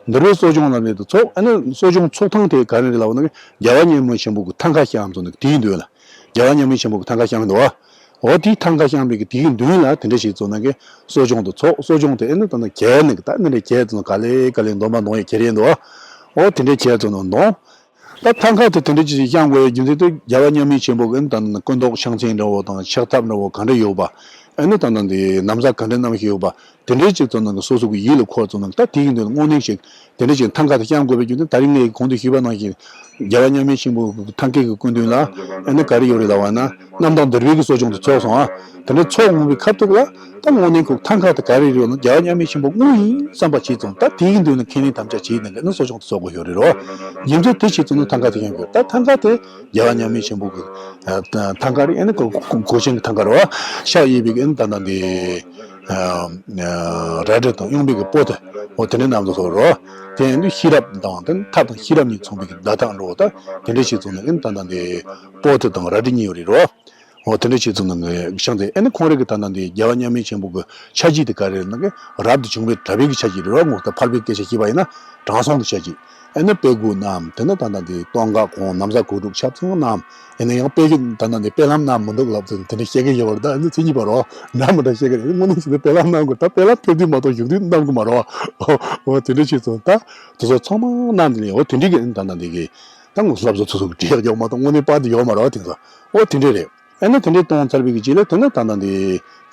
འདུལ་བའི་གསོ་སྦྱོང་ལབ་པའི་ཚོགས། ཨ་ནི་གསོ་སྦྱོང་ཚོགས་ཐེངས་དེ་ག་རེ་རེད་ལབ་ན། རྒྱལ་བ་མཉམ་མེད་ཆེན་པོ་གི་ཐང་ཀ་བཤམས་ཚོགས་ནི་དེའི་མདུན་ལ། རྒྱལ་བ་མཉམ་མེད་ཆེན་པོ་གི་ཐང་ཀ་བཤམས་འདུག་བ། འོ་དེའི་ཐང་ཀ་བཤམས་པའི་གི་དེའི་མདུན་ལ་དེ་འདྲ་ཞིག་ཚོགས་ནང་གི་གསོ་སྦྱོང་དུ་ཚོགས། གསོ་སྦྱོང་དེ་ཨེ་ནི་ད་ནི་གྱལ་ནི་གི་ད་ནི་རེ་གྱལ་ཚོགས་ག་ལེ་ག་ལེ་འདོན་པ་འདོན་ཡ་ཁྱེར་ཡིན་འདུག་བ། འོ་དེ་འདྲའི་གྱལ་ཚོགས་ནང་འདོན། ད་ཐང་ཀ་དེ་དེ་འདྲ་ཅིག་བཤམས་དགོས་ཡ་རྒྱུ་མཚན་དེ་རྒྱལ་བ་མཉམ་མེད་ཆེན་པོ་གི་ཨེ་ནི་ད་ནི་སྐུ་མདོག་ཕྱག་མཚན་འདྲ་བོ་དང་ཕྱག་ཐབས་འདྲ་བོ་ག་འདྲ་ཡོད་པ། ཨེ་ནི་ད་ནི་དེ་ན་བཟའ་ག་འདྲ་བསྣམས་ཤིག་ཡོད་པ། དེ་འདྲའི་ཅིག་ཚོགས་ནང་གི་སོ་སོ་གི་ཡིད་ལ་འཁོར་ཚོགས་ནང་ད་དེའི་མདུན་དངོས་གནས་ཤིག་དེ་འདྲ་ཅིག་ཐང་ཀ་དེ་བཤམས་དགོས་པའི་རྒྱུ་མཚན། ད་རིང་ངས་གོང་དུ་ཞུས་པ་ནང་བཞིན་རྒྱལ་བ་མཉམ་མེད་ཆེན་པོ་ཐང་ཀའི་གི་སྐུ་མདུན་ལ་ཨེ་ནི་ག་རེ་ཡོད་རེད་ལབ་པ་ན། རྣམ་དག་འདུལ་བའི་གི་གསོ་སྦྱོང་དུ་ཚོགས་སོང་ཨ། དེ་འདྲ་ཚོགས་འོང་བའི་ཁ་ཐུག་ལ་ད་དངོས་གནས་ཁོ་ཐང་ཀ་དེ་ག་རེ་རེད་ན་རྒྱལ་བ་མཉམ་མེད་ཆེན་པོ་དངོས་ཡིན་བསམ་པ་བྱས་ཙང་ད་དེའི་མདུན་ལ་ཁས་ལེན་དམ་བཅའ་བྱས་ནས་ཨེ་ནི་གསོ་སྦྱོང་དུ་ཚོགས་དགོས་ཡོད་རེད་རོ། རྒྱུ་མཚན་དེ་བྱས་ཙང་ནི་ཐང་ཀ་དེ་བཤམས་དགོས། ད་ཐང་ཀ་དེ་རྒྱལ་བ་མཉམ་མེད་ཆེན་པོ་གི་ཐང་ཀ་རེད། ཨེ་ནི་གོ་གོ་གོ་ཆེན་གི་ཐང་ཀ་རེད་བ། ཕྱག་གཡས་པའི་ཨེ་ནི་ད་ལྟ་འདི་རལ་གྲི་དང་གཡོན་པའི་གི་སྤོ་ཏི། འོ་དེ་འདྲའི་རྣམ་པ་ཚོ་རོ། དེ་ཡིན་དུས་ཤེས་རབ་དང་དེ་ནི་ཐབས་དང་ཤེས་རབ་གཉིས་མཚུངས་པའི་གི་བརྡ་རྟགས་འགྲོ་བ། ད་དེ་འདྲའི་བྱས་ཙང་ནི་ཨེ་ནི་ད་ལྟ་འདི་སྤོ་ཏི་དང་རལ་གྲི་གཉིས་ཡོད་རེད་རོ། འོ་དེ་འདྲའི་བྱས་ཙང་ནི་ཤིང་དེ་ཨེ་ནི་ཁོང་རང་གི་ད་ལྟ་འདི་རྒྱལ་བ་མཉམ་མེད་ཆེན་པོ་གི་ཆ་གཅིག་དེ་ག་རེ་རེད་ན། གི་རབ་ཏུ་བྱུང་བའི་གྲྭ་པའི་གི་ཆ་གཅིག་རེད་རོ། ངོ་ད་ཕལ་པའི་སྐད་ཆ་བཤད་པ་ཡིན་ན་དྲང་སྲོང་གི་ཆ་གཅིག་ཨེ་ནི་དཔེ་དགུ་བསྣམས། དེ་ནི་ད་ལྟ་འདི་སྟོད་འགག་གོང་། ན་བཟའ་གོས་དྲུག་ཆབ་གསང་བསྣམས། ཨེ་ནི་ཡང་དཔེ་གི་ད་ལྟ་འདི་དཔེ་ལྷམ་བསྣམས་མི་འདུག་ལབ་ཙང་དེ་འདྲ་བཤད་གི་ཡོད་རེད། ད་ཨེ་ནི་མཚན་ཉིད་པ་རོ། འདྲ་མི་འདྲ་བཤད་གི་རེད། དངོས་གནས་བྱས་ན་དཔེ་ལྷམ་བསྣམས་དགོས། ད་དཔེ་ལྷམ་ཕེབས་དུས་མ་གཏོགས་བཞུགས་དུས་བསྣམས་གི་མ་རོ། འོ་དེ་འདྲ་བྱས་ཙང་ད་དེ་ཚོ་ཚང་མ་བསྣམས་དེ་ནས། འོ་དེ་འདྲའི་གི་ཨེ་ནི་ད་ལྟ་འདི་གི་ད་ངོ་ལབ་བཟོ་ཚོ་ཚོ་གི་བྲིས་ཡག་ཡོད་མ་གཏོགས་དངོས་གནས་པར་དུ་ཡོད་མ་རོ། དེ་ཚོ་འོ་དེ་འདྲ་རེད། ཨེ་ནི་དེ་འདྲའི་གཏོང་ཚར་བའི་གི་རྗེས་ལ་དེ་ནི་ད་ལྟ་འདི་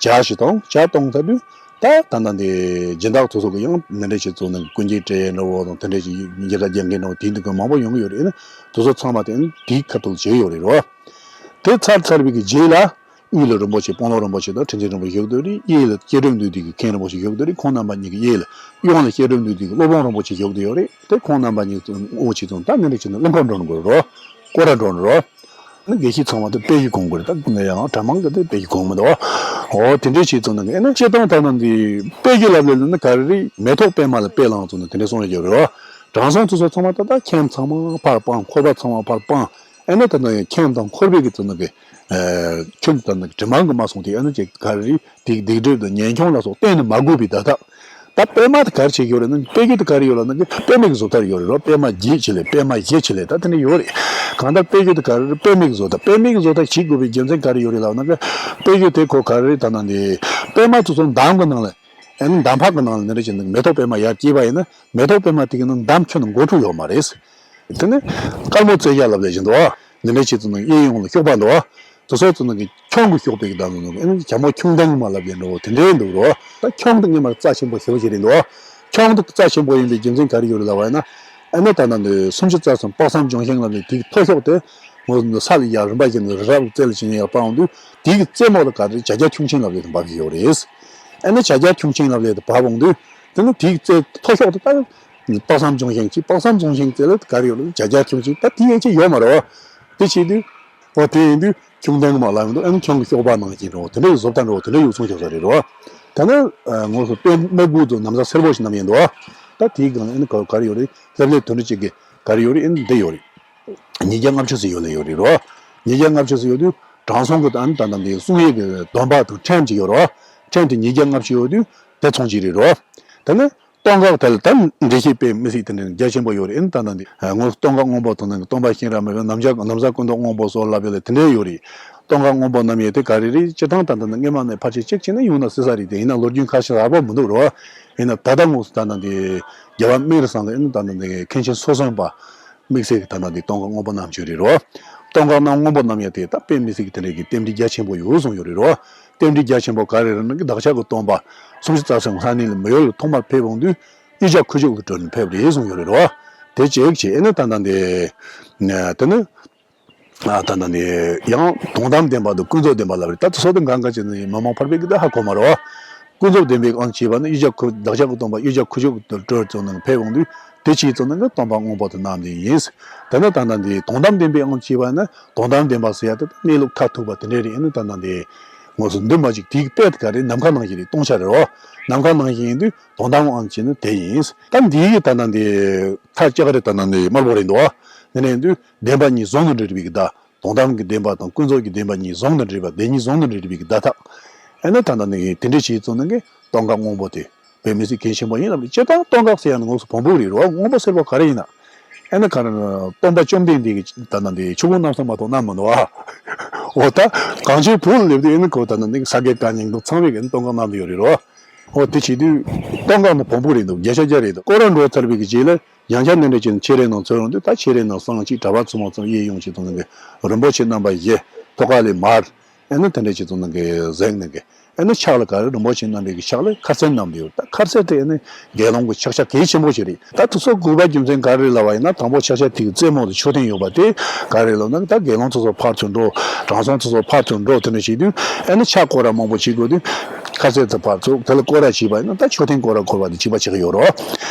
ཇ་ཞིག་གཏོང་། ཇ་གཏོང་ཚར་དུས་ད་ད་ལྟ་འདི་སྦྱིན་བདག་ཚོ་ཚོ་གི་ཡང་འདི་འདྲ་ཞིག་ཚོ་ནི་ཀུན་མཁྱེན་སྤྲད་འདྲ་བོ་དང་། དེ་འདྲ་ཞིག་མཇལ་ཁ་རྒྱག་མཁན་འདྲ་བོ་དེ་འདི་གི་མང་པོ་ཡོང་གི་ཡོད་རེད། ཨེ་ནི་དེ་ཚོ་ཚང་མ་དེ་ནི་དེའི་ཁ་ཐུག་བྱས་ཡོད་རེད་རོ། དེ་ཚར་ཚར་བའི་གི་རྗེས་ལ་དབུས་ལ་རིན་པོ་ཆེ་དཔོན་སློབ་རིན་པོ་ཆེ་དང་ཁྲི་འཛིན་རིན་པོ་ཆེ་བཞུགས་བསྡད་རེད། གཡས་ལ་བཤད་སྒྲུབ་འདུས་སྡེ་གི་མཁན་རིན་པོ་ཆེ་བཞུགས་བསྡད་རེད། ཁོང་རྣམ་པ་གཉིས་ཀྱི་གཡས་ལ། གཡོན་ལ་བཤད་སྒྲུབ་འདུས་སྡེ་གི་སློབ་དཔོན་རིན་པོ་ཆེ་བཞུགས་བསྡད་ཡོད་རེད། དེ་ཁོང་རྣམ་པ་གཉིས་དབུ་ཆེ་ཚང་ད་འདི་འདྲ་བྱས་ནས་གླིང་སྐོར་འགྲོ་འགྲོ་རོ། སྐོར་ར་འགྲོ་འགྲོ་རོ། ནི་དགེ་བཤེས་ཚང་མ་དེ་དཔེ་ཞིག་གོན་དགོས་རེད། ད་ཡང་གྲྭ་མང་གི་དེ་དཔེ་ཞིག་གོན་མི་འདུག་བ། འོ་དེ་འདྲའི་བྱས་ཙང་ནི་ཨེ་ནི་སྤྱིར་བཏང་ད་ནི་འདི་དཔེ་ཞིག་ལབ་ལས་ནི་ག་རེ་རེད། མེ་ཏོག་པད་མ་ལ་དཔེ་བླངས་ཙང་ནི་དེ་འདྲ་གསུངས་ཡོད་རེད་བ། དྲང་སྲོང་དེ་ཚོ་ཚང་མ་ད་ལྟ་ཁྱིམ་ཚང་མ་ཕར་སྤངས། འཁོར་བ་ཚང་མ་ཕར་སྤངས། ཨེ་ནི་ད་ནི་ཁྱིམ་དང་འཁོར་བའི་གི་ཙང་ནི་གི་ཁྱོད་ད་ནི་དྲི་མ་གིས་མ་སོང་དེ་ཨེ་ནི་ཅིག་ག་རེ་རེད། དེ་སྡིག་སྒྲིབ་དང་ཉེས་སྐྱོན་ལ་སོགས་གཏན་ནས་མ་གོས་པའི་བརྡ་དག་ད་པད་མ་དེ་ག་རེ་བྱེད་ཀྱི་ཡོད་རེད་ན། དཔེ་རྒྱུད་དེ་ག་རེ་ཡོད་ལབ་ན། དཔེ་མེད་ཀྱི་བཟོ་ལྟ་ཡོད་རེད་རོ། པད་མ་བརྒྱད་བྱེད་ལས། པད་མ་བཞི་བྱེད་ལས། ད་དེ་འདྲ་ཡོད་རེད། གང་ལྟར་དཔེ་རྒྱུད་དེ་ག་རེ་རེད། དཔེ་མེད་ཀྱི་བཟོ་ལྟ། དཔེ་མེད་ཀྱི་བཟོ་ལྟ་བྱེད་དགོས་པའི་རྒྱུ་མཚན་ག་རེ་ཡོད་རེད་ལབ་ན། དཔེ་རྒྱུད་དེ་ཁོ་ག་རེ་རེད་ད་ན་འདི། པད་མ་དེ་ཚོ་འདམ་གྱི་ནང་ལ། ཨ་ནི་འདམ་ཕག་གི་ནང་ལ་འདི་འདྲ་བྱས་ནས་མེ་ཏོག་པད་མ་ཡར་སྐྱེས་པ་ཡིན་ན། མེ་ཏོག་པད་མ་དེ་གི་ནང་འདམ་ཁྱོན་ནས་མགོ་འཁྲུ་ཡོད་མ་རེད། དེ་ནི་དཀར་མོ་རྩེ་ཞ་ལབ་ལས་བཞིན་དུ་འདི་འདྲ་བྱས་ཙང་ནི་གཡས་གཡོན་ལ་གཤོག་པ་འདུག་བ། དེ་ཚོ་ཚོ་ནི་ཁྱུང་གིས་གཤོག་པའི་གི་བརྡ་འདུག་ཨ་ནི་ཇོ་མོ་ཁྱུང་ལྡན་མ་ལབ་ཡིན་འགྲོ་དེ་འདྲའི་འདུག་རོ། ད་ཁྱུང་དེ་སྔོན་མ་རྩ་ཆེན་པོ་ཞེ་པོ་ཞིག་རེད་འདུག་བ། ཁྱུང་དེ་རྩ་ཆེན་པོ་ཡིན་པའི་རྒྱུ་མཚན་ག་རེ་ཡོད་རེད་ལབ་པ་ཡིན་ན། ཨ་ནི་ད་ལྟ་འདི་སུམ་ཅུ་རྩ་གསུམ་དཔག་བསམ་ལྗོན་ཤིང་ལབ་ནས་དེའི་མཐོ་ཤོས་དེ་ངོ་ས་ལ་ཡར་རིམ་པ་བཞིན་རི་རབ་རྩེ་ལ་ཕྱིན་ནས་ཡར་སྤར་འོང་དུས། དེའི་རྩེ་མོ་ལ་ག་རེ་བྱ་རྒྱལ་ཁྱུང་ཆེན་ལབ་ཡོད་དེ་འབབ་བཞིན་ཡོད་རེད། ཨ་ནི་བྱ་རྒྱལ་ཁྱུང་ཆེན་ལབ་ཡོད་དེ་འབབ་འོང་དུས། དེ་ནི་དེའི་རྩེ་མཐོ་ཤོས་དེ་ད། དཔག་བསམ་ལྗོན་ཤིང་གཅིག་དཔག་བསམ་ལྗོན་ཤིང་རྩེ་ལ་ག་རེ་ཡོད་ལ་བྱ་རྒྱལ་ཁྱུང་ཆེན་ད་དེ་ཡན་ཆད་ཡོད་མ་རེད་བ། དེ་བྱེད་དུས། འོ་དེ་ཡིན་དུས་ཁྱུང་ལྡན་གྱི་མ་ལབ་ཡོང་དུས་ཨ་ནི་ཁྱུང་གི་གཤོག་པ་ནང་བཞིན་རེད་བ། དེ་འདྲ་ཡི་བཟོ་ལྟ་འདྲ་བོ་དེ་འདྲ་ཡོད་སོང་ཆོག་ས་རེད་རེད་བ། ད་ནི་ངོ་སོ་དཔེ་དམར་དགུ་ཚོ་ན་བཟའ་སེར་པོ་ཞིག་བསྣམས་ཡིན་འདུག་བ། ད་དེའི་སྒང་ཨ་ནི་ག་ག་རེ་ཡོད་རེད། ལྷེབ་ལྷེབ་དོན་འགྲུབ་ཅིག་གི་ག་རེ་ཡོད་རེད། ཨ་ནི་འདི་ཡོད་རེད། ཉིས་བརྒྱ་ལྔ་བཅུ་ཙམ་ཡོད་ལ་ཡོད་རེད་རེད་བ། ཉིས་བརྒྱ་ལྔ་བཅུ་ཙམ་ཡོད་དུས་དྲང་སྲོང་གི་ད་ནི་ད་ལྟ་འདི་གསུང་ཡིག་གི་སྡོམ་པ་དང་ཕྲེང་ཅིག་ཡོད་རེད་བ། ཕྲེང་དེ་ཉིས་བརྒྱ་ལྔ་བཅུ་ཡོད་དུས་དེ་མཚུངས་ཅིག་རེད་རེད་བ། ད་ནི། སྟོད་འགག་དེ་ལ་ད་འགྲེལ་བཤད་དཔེ་མི་སྲིད་དེ་འདྲ་རྒྱ་ཆེན་པོ་ཡོད་རེད། ཨ་ནི་ད་ལྟ་འདི་ངོ་སྟོད་འགག་སྔོན་པོ་དང་ནི་སྟོན་པ་གཤེན་རབ་མི་བོའི་ན་བཟའ་ན་བཟའ་སྐུ་མདོག་སྔོན་པོ་སོགས་ལབ་ཡོད་ལ་དེ་འདྲ་ཡོད་རེད། སྟོད་འགག་སྔོན་པོ་རྣམ་དབྱེ་དེ་ག་རེ་རེད། སྤྱིར་བཏང་ད་ལྟ་ནི་སྔས་མ་ནས་ཕལ་ཆེར་གཅིག་བྱས་ན་ཡོང་ན་སྲིད་ས་རེད་དེ། ཡིན་ན་ལོ་རྒྱུས་ཁ་ཤས་ཡག་པོ་མི་འདུག་རེད་བ། ཡིན་ན་ད་ལྟ་དངོས་སུ་ད་ལྟ་འདི་རྒྱལ་བ་སྨན་རི་ཚང་ལ་ཨ་ནི་ད་ལྟ་འདི་མཁན་ཆེན་སོ་གསོན་པ། དམིགས་བསལ་གྱི་ད་ལྟ་འདི་སྟོད་འགག་སྔོན་པོ་རྣམ་དཔྱོད་རེད་རོ། སྟོད་འགག་རྣམ་སྔོན་པོ་རྣམ་དབྱེ་དེ་ད་དཔེ་མི་སྲིད་ཀྱི་དེ་འདྲའི་གི་རྟེན་འབྲེལ་རྒྱ་ཆེན་པོ་ཡོད་གསུངས་ཡོད་རེད་རོ། རྟེན་འབྲེལ་རྒྱ་ཆེན་པོ་ག་རེ་རེད་ན་གི་བདག་ཅག་གི་སྟོན་པ་སུམ་ཅུ་རྩ་གསུམ་ལྷ་གནས་ལ་མི་ཡུལ་ལ་ཐོག་མར་ཕེབས་འོང་དུས་གཡུལ་ལྕགས་ཁུ་བྱུག་གི་དྲུང་ནས་ཕེབས་རེད་གསུངས་ཡོད་རེད་རོ། དེ་གཅིག་བྱས། ཨ་ནི་ད་ལྟ་འདི་དེ་ནི་ད་ལྟ་འདི་ཡང་དོན་དམ་བདེན་པ་དང་ཀུན་རྫོབ་བདེན་པ་ལབ་རེད། ད་དེ་ཚོ་དེ་འགའ་འགའ་བྱས་ནས་མི་མང་ཕལ་པའི་གི་ད་ཧ་གོ་མ་རེད་བ། ཀུན་རྫོབ་བདེན་པའི་དབང་ཅེས་པ་ནི་གཡུལ་ལྗགས་ཁུ་བདག་ཅག་གི་སྟོན་པ་གཡུལ་ལྗགས་ཁུ་བྱུག་གི་དུར་ཁྲོད་ཙམ་ནང་ཕེབས་འོང་དུས་དེ་ཕྱིའི་ཙམ་ནང་གི་སྟོན་པ་དངོས་པོ་དུ་རྣམས་དེ་ཡིན། དེ་ནས་ད་ལྟ་འདི་དོན་དམ་བདེན་པའི་དབང་ཅེས་པ་ནི་དོན་དམ་བདེན་པ་ཟེར་ཡ་དེ་གནས་ལུགས་མཐར་ཐུག་པ་དེ་འདྲས་རེད། ཨེ་ནི་ད་ལྟ་འདི་དངོས་སུ་འདུས་མ་བཅུག་དེའི་དཔེ་དེ་ག་རེ་ནམ་མཁའ་ནང་བཞིན་རེད། སྟོང་ཆ་རེད་རོ། ནམ་མཁའ་ནང་བཞིན་ཡིན་དུས་དོན་དམ་དབང་ཅེས་ནི་དེ་ཡིན། ད་འདི་ཡི་ད་ལྟ་འདི་མཐའ་ལྕགས་རེད། ད་ལྟ་འདི་དམར་པོ་རེད་འདུག་ཨ། འདི་ནས་ཡིན་དུས་བདེན་པ་གཉིས་ཟུང་དུ་འབྲེལ་བའི་གི་བརྡ། དོན་དམ་གྱི་བདེན་པ་དང་ཀུན་རྫོབ་ཀྱི་བདེན་པ་གཉིས་ཟུང་དུ་འབྲེལ་བ། བདེན་གཉིས་ཟུང་དུ་འབྲེལ་བའི་བརྡ་ཐག་ཨེ་ནི་ད་ལྟ་ནི་དེ་འདྲའི་ཞིག་བཙུགས་ནས་ཀྱི་སྟོན་ཀ་སྔོན་པོ་དེ་བོད་མི་སེར་གལ་ཆེན་པོ་ཡིན་ལབ་ནས། སྤྱིར་བཏང་སྟོན་ཀ་ཟེར་ཡ་ནི་དངོས་སུ་བོང་བུ་རེད་རོ། སྔོན་པོ་སེར་པོ་ག་རེ་ཡིན་ན། ཨེ་ནི་ག་རེ་ན་སྟོན་པ་བཅོམ་ལྡན་འདས་ཀྱི་ད་ལྟ་འདི་ཆུ་བོ་གནམ་ས་མ་གཏོགས་གནམ་མི་འདུག་ཨ། འོ་ད་གངས་ཅན་བོད་ལ་སླེབས་དུས་ཨེ་ནི་གོ་ད་ལྟ་ནི་ས་དགེ་བཀའ་རྙིང་དང་ཚང་མས་ཀྱི་སྟོན་ཀ་གནང་གི་ཡོད་རེད་རོ། འོ་དེ་བྱེད་དུས་སྟོན་ཀ་ནི་བོང་བུ་རེད་འདུག་བརྒྱ་ཆ་བརྒྱ་རེད་འདུག་སྐོར་ར་འགྲོ་ཚར་བའི་གི་རྗེས་ལ། ཡང་བསྐྱར་འདི་འདྲ་བྱས་ནས་ཆེ་རེ་ནང་ཚུར་ཡོང་དུས་ད་ཆེ་རེ་ནང་སང་གཅིག་གྲྭ་པ་ཚོ་མ་ཚང་གཡས་གཡོན་གྱི་ཚོ་ནང་གི་རིན་པོ་ཆེ་རྣམ་པ་བཞི། ཐོག་ཁ་ལས་མར། ཨེ་ནི་དེ་འདྲ་བྱས་ཚོ་ནང་གི་གཟེངས་ནང་གི་ཨེ་ནི་ཕྱག་ལ་ག་རེ་རིན་པོ་ཆེ་རྣམ་པའི་གི་ཕྱག་ལ་ཁ་ཟས་བསྣམས་ཏེ་ཡོད། ད་ཁ་ཟས་དེ་ཨེ་ནི་དགེ་སློང་གི་ཕྱག་རྒྱ་གལ་ཆེན་པོ་ཞིག་རེད། ད་དེ་ཚོ་དགོས་པ་རྒྱུ་མཚན་ག་རེ་ལབ་པ་ཡིན་ན། དང་པོ་ཕྱག་རྒྱ་དེ་གི་རྩེ་མོ་དེ་མཆོད་རྟེན་ཡོད་པ་དེ་ག་རེ་ལབ་ན། ད་དགེ་སློང་ཚོ་ཚོ་ཕར་ཚུར་འགྲོ། དྲང་སྲོང་ཚོ་ཚོ་ཕར་ཚུར་འགྲོ། དེ་འདྲ་བྱེད་དུས་ཨེ་ནི་ཕྱག་སྐོར་ར་མང་པོ་བྱེད་དགོས་དུས། ཁ་ཟས་དེ་ཕར་བཙུགས། དེ་ལ་སྐོར་ར་བྱས་པ་ཡིན་ན་ད་མཆོད་རྟེན་སྐོར་ར་སྐོར་བ་དེ་གཅིག་པ་ཆགས་ཀྱི་ཡོད་རེད།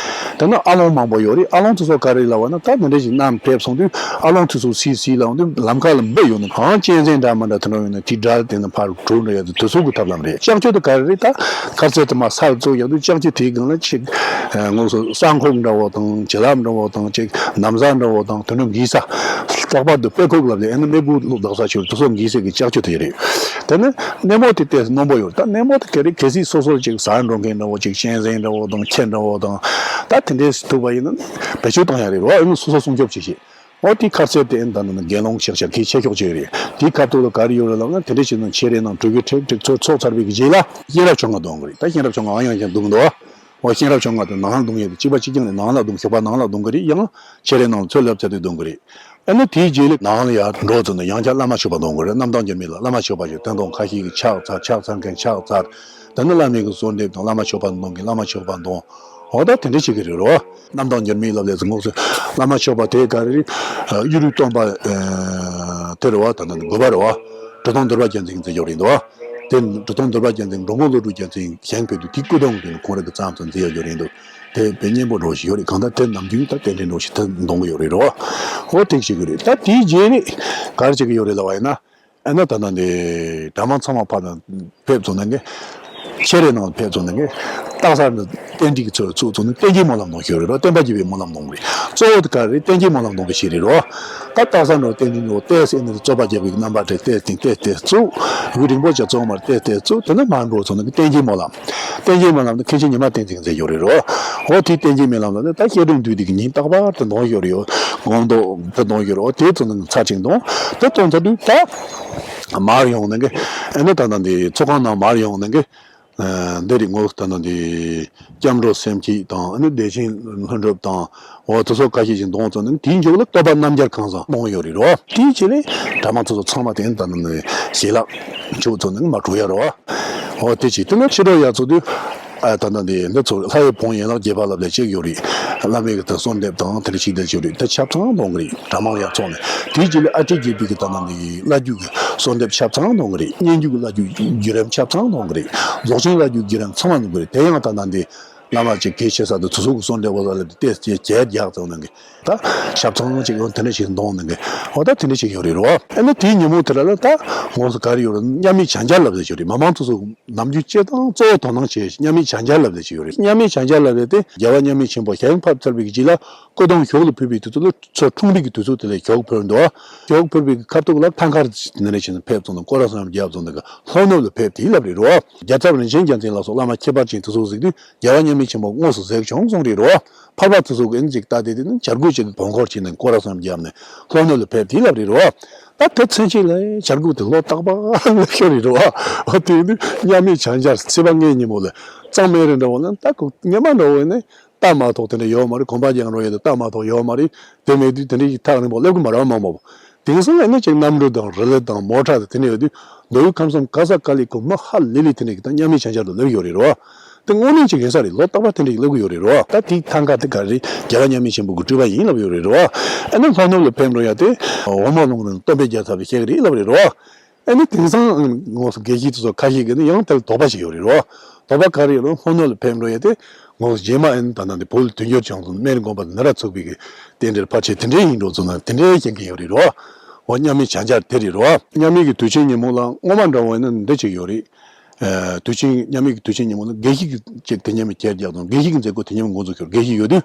དེ་ནས་ཨ་ལོང་མང་པོ་ཡོད་རེད། ཨ་ལོང་དེ་ཚོ་ག་རེ་ལབ་པ་ན། ད་འདི་འདྲ་ཞིག་གནམ་ཕེབས་སོང་དུས་ཨ་ལོང་དེ་ཚོ་སིལ་སིལ་ལབ་དུས་ལམ་ཁ་ལ་འབུ་ཡོད་ན་གང་གཅན་གཟན་འདྲ་མི་འདྲ་དེ་འདྲ་ཡོད་ན་དེ་སྒྲ་དེ་ནི་ཕར་གྲོལ་འགྲོ་ཡ་དེ་དེ་ཚོ་གི་ཐབས་ལམ་རེད། ལྕགས་ཀྱུ་དེ་ག་རེ་རེད། ད་ཁ་ཟས་དེ་མར་ས་ལ་བཙུགས་ཡོང་དུས་ལྕགས་ཀྱུ་དེའི་སྒང་ལ་ཅིག་དངོས་སུ་ས་ཁོག་འདྲ་བོ་དང་བྱི་ལ་འདྲ་བོ་དང་ཅིག་ན་བཟའ་འདྲ་བོ་དང་དེ་འདྲ་འགྱིག་ས། ལྷག་པར་དུ་དཔེ་ཁུག་ལབ་ལས་ཨེ་ནི་སྨུག་པོ་བླུགས་བཏགས་ས་ཆུ་དེ་ཚོ་འགྱིག་ས་གི་ལྕགས་ཀྱུ་དེ་རེད། དེ་ནི་སྣེ་མོ་དེ་ཏོག་ཙམ་རྣོན་པོ་ཡོད་རེད། ད་སྣེ་མོ་དེ་ག་རེ་གལ་སྲིད་སོ་སོར་ཅིག་ཟ་འགྲོ་མཁན་འདྲ་བོ་ཅིག་གཅན་གཟན་འདྲ་བོ་དང་ཁྱི་འདྲ་བོ་དང་ད་དེ་འདྲས་ཐུག་པ་ཡིན་ན་བེད་སྤྱོད་གཏོང་ཡ་རེད་རོ། ཨེ་ནི་སོ་སོ་སྲུང་སྐྱོབ་བྱེད་ཤེས། འོ་དེ་ཁ་ཟས་དེ་ཨེ་ནི་ད་ནི་དགེ་སློང་ཤག་ཤག་གི་ཆེ་ཤོག་ཅིག་རེད། དེའི་ཁ་ཐུག་ལ་ག་རེ་ཡོད་རེད་ལབ་ན། དེ་འདྲས་བྱས་ན་ཆེ་རེ་ནང་གྲོས་གི་ཁྲིག་ཁྲིག་ཚོ་ཚོགས་ཚར་བའི་གི་རྗེས་ལ་ཤེས་རབ་ཆོས་ལྔ་འདོན་གི་རེད། ད་ཤེས་རབ་ཆོས་ལྔ་ཨང་ཡང་ཡང་འདོན་གི་འདུག་འོ་ཤེས་རབ་ཆོས་ལྔ་དེ་ནང་ལ་འདོན་ཡས་དེ་གཅིག་པ་གཅིག་རྐྱང་རེད། ནང་ལ་འདོན། ཞོགས་པ་ནང་ལ་འདོན་གི་རེད། ཡང་ཆེ་རེ་ནང་ལ་ཚོད་ལབ་ཚར་དུས་འདོན་གི་རེད། ཨ་ནི་དེའི་རྗེས་ལ་ནང་ལ་ཡར་འགྲོ་ཙམ་ན་ཡང་བསྐྱར་བླ་མ་མཆོད་པ་འདོན་དགོས་རེད། རྣམ་དག་འགྱུར་མེད་ལ་བླ་མ་མཆོད་པ་ཞིག་བཏོན་དང་། ཁ་ཤས་ཀྱིས་ཕྱག་འཚལ། ཕྱག་འཚལ་མཁན་ཕྱག་འཚལ། དེ་ནི་བླ་མའི་གི་གསོལ་འདེབས་དང་བླ་མ་མཆོད་པ་འདོན་མཁན་བླ་མ་མཆོད་པ་འདོན། འོ་ད་དེ་འདྲ་བྱེད་ཀྱི་རེད་རོ། རྣམ་དག་འགྱུར་མེད་ལབ་ལས་ཚེ་དངོས་སུ་བླ་མ་མཆོད་པ་དེ་ག་རེ་རེད། གཡུ་རུའི་སྟོན་པ་དེ་རེད་བ། ད་ནི་དགུ་པ་རེད་བ། གྲུབ་ཐོབ་འདུལ་བ་རྒྱལ་མཚན་གྱིས་མཛད་ཡོད་རེད་འདུག་བ། དེ་གྲུབ་ཐོབ་འདུལ་བ་རྒྱལ་མཚན་འགྲོ་མགོན་བློ་གྲོས་རྒྱལ་མཚན་བཞེངས་ཕེབས་དུས་དེའི་སྐུ་གདུང་དེ་ནི་ཁོང་རང་གིས་བརྩམས་ཙམ་མཛད་ཡོད་རེད་འདུག་དེ་དཔེ་སྙན་པོ་འདྲ་བོ་ཞིག་ཡོད་རེད། གང་ལྟར་དེ་ནམ་རྒྱུན་ད་རྟེན་འབྲེལ་འདྲ་བོ་ཞིག་ད་འདོན་གི་ཡོད་རེད་རོ། འོ་དེ་ཞིག་གི་རེད། ད་དེའི་རྗེས་ནས་ག་རེ་བྱེད་ཀྱི་ཡོད་རེད་ལབ་པ་ཡིན་ན། ཨ་ནི་ད་ལྟ་འདི་གྲྭ་མང་ཚང་མ་ཕར་ཕེབས་ཚར་ནས་ཀྱི་ཆེ་རེ་ནང་ཕེབས་ཚར་ནས་ཀྱི་སྟག་ཚང་དུ་རྟེན་འབྲེལ་གྱི་ཚུལ་ཚུགས་ཚར་ནས་བསྟན་རྒྱས་སྨོན་ལམ་གནང་ཞུ་རེད་རོ། བསྟན་པ་རྒྱས་པའི་སྨོན་ལམ་གནང་གི་རེད། གཙོ་བོ་དེ་ག་རེ་རེད། བསྟན་རྒྱས་སྨོན་ལམ་གནང་གི་ཞིག་རེད་རོ། ད་སྟག་ཚང་དུ་རྟེན་འབྲེལ་ནོ་ཏེས་ཨེ་ནི་རྩོད་པ་རྒྱག་པའི་རྣམ་པ་དེ་ཏེས་ཏིང་ཏེས་ཏེས་ཚུགས། ཡུན་རིང་པོ་ཅིག་ཚོགས་མར་ཏེས་ཏེས་ཚུགས། དེ་ནས་མར་འགྲོ་ཚར་ནས་ཀྱི་བསྟན་རྒྱས་སྨོན་ལམ། བསྟན་རྒྱས་སྨོན་ལམ་དེ་མཁན་ཆེན་ཉི་མ་བསྟན་འཛིན་མཛད་ཡོད་རེད་རོ། འོ་དེ་བསྟན་རྒྱས་སྨོན་ལམ་ལ་ནི་ད་བཤད་སྒྲུབ་འདུས་སྡེ་གི་ཉིན་རྟག་པར་དུ་འདོན་ཡོད་རེད་ཡོ། སྒོམ་འདོན་དེ་འདོན་ཡོད་རེད། འོ་དེ་ཚོ་ནི་ཚར་གཅིག་འདོན། དེ་འདོན་ཚར་དུས་ད་མར་ཡོང་ནས་ཀྱི་ཨ་ནི་ད་ལྟ་འདི་ཚོགས་ཁང་ནང་མར་ཡོང་ནས་ཀྱི་འདི་རིགས་ངོ་ད་ལྟ་འདི་སྐྱབས་འགྲོ་སེམས་བསྐྱེད་དང་། ཨ་ནི་བདེ་ཆེན་ལྷུན་གྲུབ་དང་། འོ་དེ་ཚོ་ཁ་ཤས་ཤིག་འདོན་ཚར་ནས་དེའི་མཇུག་ལ་བསྟོད་པ་རྣམ་རྒྱལ་ཁང་བཟང་འདོན་ཡོད་རེད་རོ། དེའི་རྗེས་ལ་གྲྭ་མང་ཚོ་ཚོ་ཚང་མ་དེ་ད་ལྟ་འདི་ཞལ་ལག་མཇུག་ཚོ་ནས་མར་གྲོལ་ཡ་རོ། འོ་དེ་བྱས་དེ་ནས་ཕྱི་དྲོ་ཡར་ཚོགས་དུས། ཨ་ད་ལྟ་འདི་འདི་ཚོ་ལྷ་ཡི་བོན་ཡན་ལག་བརྒྱད་པ་ལབ་ལས་གཅིག་ཡོད་རེད། བླ་མའི་གི་ད་གསོལ་འདེབས་དང་དེ་འདྲ་ཞིག་དེ་ཡོད་རེད། དེ་ཆ་ཚང་འདོན་གི་རེད། གྲྭ་མང་ཡར་ཚོགས་ནས། དེའི་རྗེས་ལ་ཨ་ཏི་བརྒྱུད་པའི་གི་ད་ལྟ་འདི་བླ་བརྒྱུད་ཀྱི་གསོལ་འདེབས་ཆ་ཚང་འདོན་གི་རེད། སྙན་བརྒྱུད་ཀྱི་བླ་བརྒྱུད་བརྒྱུད་རིམ་ཆ་ཚང་འདོན་གི་རེད། རྫོགས་ཆེན་བླ་བརྒྱུད་བརྒྱུད་རིམ་ཚང་མ་འདོན་གི་རེད། དེ་ཡང་ད་ལྟ་འདི་བླ་མ་ཅིག་གི་ཆེ་ས་དུ་དུ་ཚོགས་ཀྱི་གསོལ་འདེབས་པ་ལ་དེ་ཏེས་ཀྱི་བརྒྱད་རྒྱག་ཚོགས་ནས་གི་ད་ཆ་ཚང་ཅིག་ཡང་དེ་འདྲ་ཞིག་འདོན་ནས་གི། འོ་ད་དེ་འདྲ་ཞིག་ཡོད་རེད་རོ། ཨ་ནི་དེའི་ཉིན་མོ་དེ་ལ་ལ་ད་ངོ་སོ་ག་རེ་ཡོད་རེད། མཉམ་མེད་བྱ་འཇའ་ལབ་ཟེར་ཞིག་ཡོད་རེད། མི་མང་ཚོ་ཚོ་ནམ་རྒྱུན་སྤྱིར་བཏང་གཙོ་བོ་དོ་སྣང་བྱེད་མཉམ་མེད་བྱ་འཇའ་ལབ་ཟེར་ཞིག་ཡོད་རེད། མཉམ་མེད་བྱ་འཇའ་ལབ་ཟེར་དེ་རྒྱལ་བ་མཉམ་མེད་ཆེན་པོ་ཞལ་ཕབ་ཚར་བའི་རྗེས་ལ་སྐུ་གདུང་ཞོགས་ལ་ཕུལ་བའི་དུས་ཚོད་ལ་ཚོ་འཁྲུངས་རིགས་ཀྱི་དུས་ཚོད་དེ་ལ་ཞོགས་ཕུལ་འདུག་ཞོགས་ཕུལ་བའི་ཁ་ཐུག་ལ་ཐང་དཀར་ནས་རེ་བཞིན་ཕེབས་སོང་ནས་སྐོར་ར་བསམ་རྒྱབ་སོང་ནས་ལྷོ་ནུབ་ལ་ཕེབས་དེ་ལབ་རེད་རོ། རྒྱལ་ཚབ་རིན་ཆེན་རྒྱལ་མཚན་ལ་སོགས་བླ་མ་ཁྱད་པར་ཅན་དེ་ཚོ་གཟིགས་དུས་རྒྱལ་བ་མཉམ་མེད་ཆེན་པོ་དངོས་སུ་གཟིགས་བྱུང་གསུངས་རེད་རོ། ཕར་ཕར་ཚུར་ཚུར་གྱིས་ཨེ་ནི་ཅིག་ལྟ་དེ་དེ་ནི་བྱ་རྒོད་ཅིག་གི་བོང་སྐོར་བྱས་ནས་སྐོར་ར་བསམ་རྒྱབ་ནས་ལྷོ་ནུབ་ལ་ཕེབས་དེ་ལབ་རེད་རོ། ད་དེ་མཚན་ཕྱེད་ལ་བྱ་རྒོད་དེ་ལོ་རྟག་པར་ལ་ཤོར་རེད་རོ། འོ་དེ་ཡིན་དུས་མཉམ་མེད་བྱ་འཇའ་ཚེས་པ་ལྔའི་ཉིན་མོ་ལ་གཙང་སྨན་རི་འདྲ་བོ་ལ་ད་ཁོ་ཉི་མ་འདྲ་བོ་ཡིན་ནས་རྟ་མ་ཐོག་དེ་འདྲ་ཡོད་མ་རེད། གོམ་པ་རྒྱག་རོགས་ཡོད་དེ་རྟ་མ་ཐོག་ཡོད་མ་རེད། དེ་མེད་དུས་དེ་འདྲའི་ཐག་རིང་པོ་སླེབས་གི་མ་རེད་བ་མང་པོ། དེང་སང་ཨེ་ནི་ཅིག་གནམ་གྲུ་དང་རི་ལི་དང་མོ་ཊ་དང་དེ་འདྲ་ཡོད་དུས་མདོ་དབུས་ཁམས་གསུམ་ག་ས་ག་ལ་ཁོ་མི་ཧ་ལས་ལས་དེ་འདྲ་གི་ད་མཉམ་མེད་བྱ་འཇའ་དུ་སླེབས་ཡོད་རེད་རོ། དེ་དངོས་གནས་ཅིག་ཡིན་ས་རེད། ལོ་རྟག་པར་དེ་འདྲ་ཡི་སླེབས་གི་ཡོད་རེད་རོ། ད་དེའི་ཐང་ཀ་དེ་ག་རེ་རེད། རྒྱལ་བ་མཉམ་མེད་ཆེན་པོ་གི་སྤྲུལ་པ་ཡིན་ལབ་ཡོད་རེད་རོ། ཨེ་ནི་ལྷོ་ནུབ་ལ་ཕེབས་འགྲོ་ཡ་དེ་འོལ་མོ་ལུང་རིང་སྟོན་པའི་རྒྱལ་ཚབ་ལ་བཤད་གི་རེད་ལབ་རེད་རོ། ཨེ་ནི་དེང་སང་ངོ་སོ་དགེ་བཤེས་དེ་ཚོ་ཁ་ཤས་ཀྱིས་ནི་ཡང་དེ་ལ་དོགས་པ་ཞིག་ཡོད་རེད་རོ། དོགས་པ་ག་རེ་ཡོད་རུང་ལྷོ་ནུབ་ལ་ཕེབས་འགྲོ་ཡ་དེ་ངོ་རྗེས་མ་ཨེ་ནི་ད་ལྟ་འདི་བོད་ལ་དུས་འགྱུར་བྱུང་སོང་། སྨན་རི་དགོན་པ་དེ་ནི་ར་ཚུགས་པའི་གི་རྟེན་འབྲེལ་ཕལ་ཆེར་དེ་འདྲའི་ཡིན་འགྲོ་ཚུལ་ན་དེ་འདྲའི་ཤེས་མཁན་ཡོད་རེད་རོ། འོ་མཉམ་མེད་བྱ་འཇར་དེ་རེད་རོ། མཉམ་མེད་ཀྱི་དུས་ཆེན་ཉིན་མོ་ལ་སྔོན་མ་འདྲ་བོ་ཡིན་ན་འདི་གཅིག་ཡོད་རེད། ཨ་དུས་ཆེན་མཉམ་མེད་ཀྱི་དུས་ཆེན་ཉིན་མོ་ལ་དགེ་བཤེས་ཀྱི་ཅིག་དེ་མཉམ་མེད་གྱེར་རྒྱག་དང་དགེ་བཤེས་ཀྱི་མཛད་སྒོ་དེ་མཉམ་མེད་འགོ་འཛུགས་ཡོད་རེད། དགེ་བཤེས་ཡོད་དུས།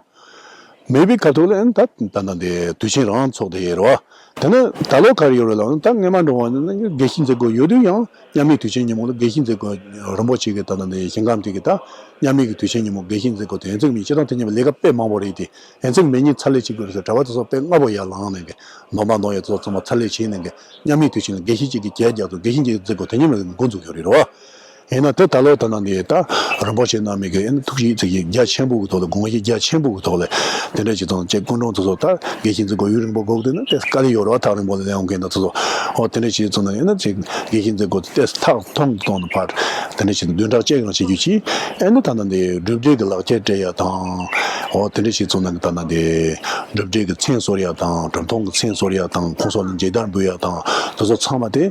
མེད་པའི་ཁ་ཐུག་ལ་ཨ་ནི་ད་ད་ལྟ་འདི་དུས་ཆེན་རང་ཚོགས་བསྡད་ཡོད་རེད་བ། དེ་ནི་ད་ལོ་ག་རེ་ཡོད་རེད་ལབ་ན་ད་སྔོན་མ་འདྲ་བོ་ཡིན་ན་དགེ་བཤེས་མཛད་སྒོ་ཡོད་དུས་ཡང་མཉམ་མེད་དུས་ཆེན་ཉིན་མོ་ལ་དགེ་བཤེས་མཛད་སྒོ་རིན་པོ་ཆེ་གི་ད་ལྟ་འདི་ཞིང་ཁམས་དེ་གི་ད་མཉམ་མེད་ཀྱི་དུས་ཆེན་ཉིན་མོ་དགེ་བཤེས་མཛད་སྒོ་དེ་ཡིན་ཚིག་མིན་སྤྱིར་བཏང་དེ་ཉིན་མོ་ལས་ཀ་དཔེ་མང་པོ་རེད་དེ། ཡིན་ཚིག་མེད་ཉིན་ཚར་ལས་བྱེད་དགོས་རེད་ཟེར་གྲྭ་པ་དེ་ཚོ་དཔེ་སྔ་པོ་ཡར་ལངས་ནས་གི་འདོན་པ་འདོན་ཡ་དེ་ཚོ་ཚང་མ་ཚར་ལས་བྱས་ནས་གི་མཉམ་མེད་དུས་ཆེན་ལ་དགེ་བཤེས་གཅིག་གིས་གྱེར་རྒྱག་ཚོ་དགེ་བཤེས་གཅིག་གི་མཛད་སྒོ་དེ་ཉིན་མོ་འགོ་འཛུགས་ཡོད་རེད་རོ། ཡིན་ན་དེ་ད་ལོ་ད་ནང་འདི་ད་རིན་པོ་ཆེ་རྣམ་གཉིས་ཀྱིས་ཨེ་ནི་ཐུགས་ཞིབ་ཚིག་ཞིབ་རྒྱ་ཆེན་པོ་གི་ཐོག་ལ་དགོངས་ཞིབ་རྒྱ་ཆེན་པོ་གི་ཐོག་ལ་དེ་འདྲ་ཞིག་ཚོང་ཅེས་སྐུ་མགྲོན་ཚོ་ཚོ་ད་དགེ་བཤེས་མཛད་སྒོ་ཡུན་རིང་པོ་དགོས་ཀྱི་འདུག་ན་དེ་དཀའ་ལས་ཡོད་རེད་བ། ཐག་རིང་པོ་ལ་སླེབས་ཡོང་མཁན་དང་ཚོ་ཚོ་ཨོ་དེ་འདྲ་ཞིག་ཚོང་ན་ཡིན་ན་ཅིག་དགེ་བཤེས་མཛད་སྒོ་དེ་ཏོག་ཙམ་ཐག་ཐུང་དུ་གཏོང་ན་ཕར་དེ་འདྲ་ཞིག་བདུན་ཕྲག་གཅིག་རང་བྱེད་རྒྱུ་གྱིས་ཨེ་ནི་ད་ནང་འདི་གྲུབ་འབྲས་ཀྱི་ལག་ཁྱེར་སྤྲད་ཡ་དང་ཨོ་དེ་འདྲ་ཞིག་ཚོང་ན་ད་ནང་འདི་གྲུབ་འབྲས་ཀྱི་མཚན་གསོལ་ཡ་དང་གྲུབ་མཐོང་གི་མཚན་གསོལ་ཡ་དང་ཁོང་ཚོ་ལ་མཇལ་དར་འབུལ་ཡ་དང་དེ་ཚོ་ཚང་མ་དེ་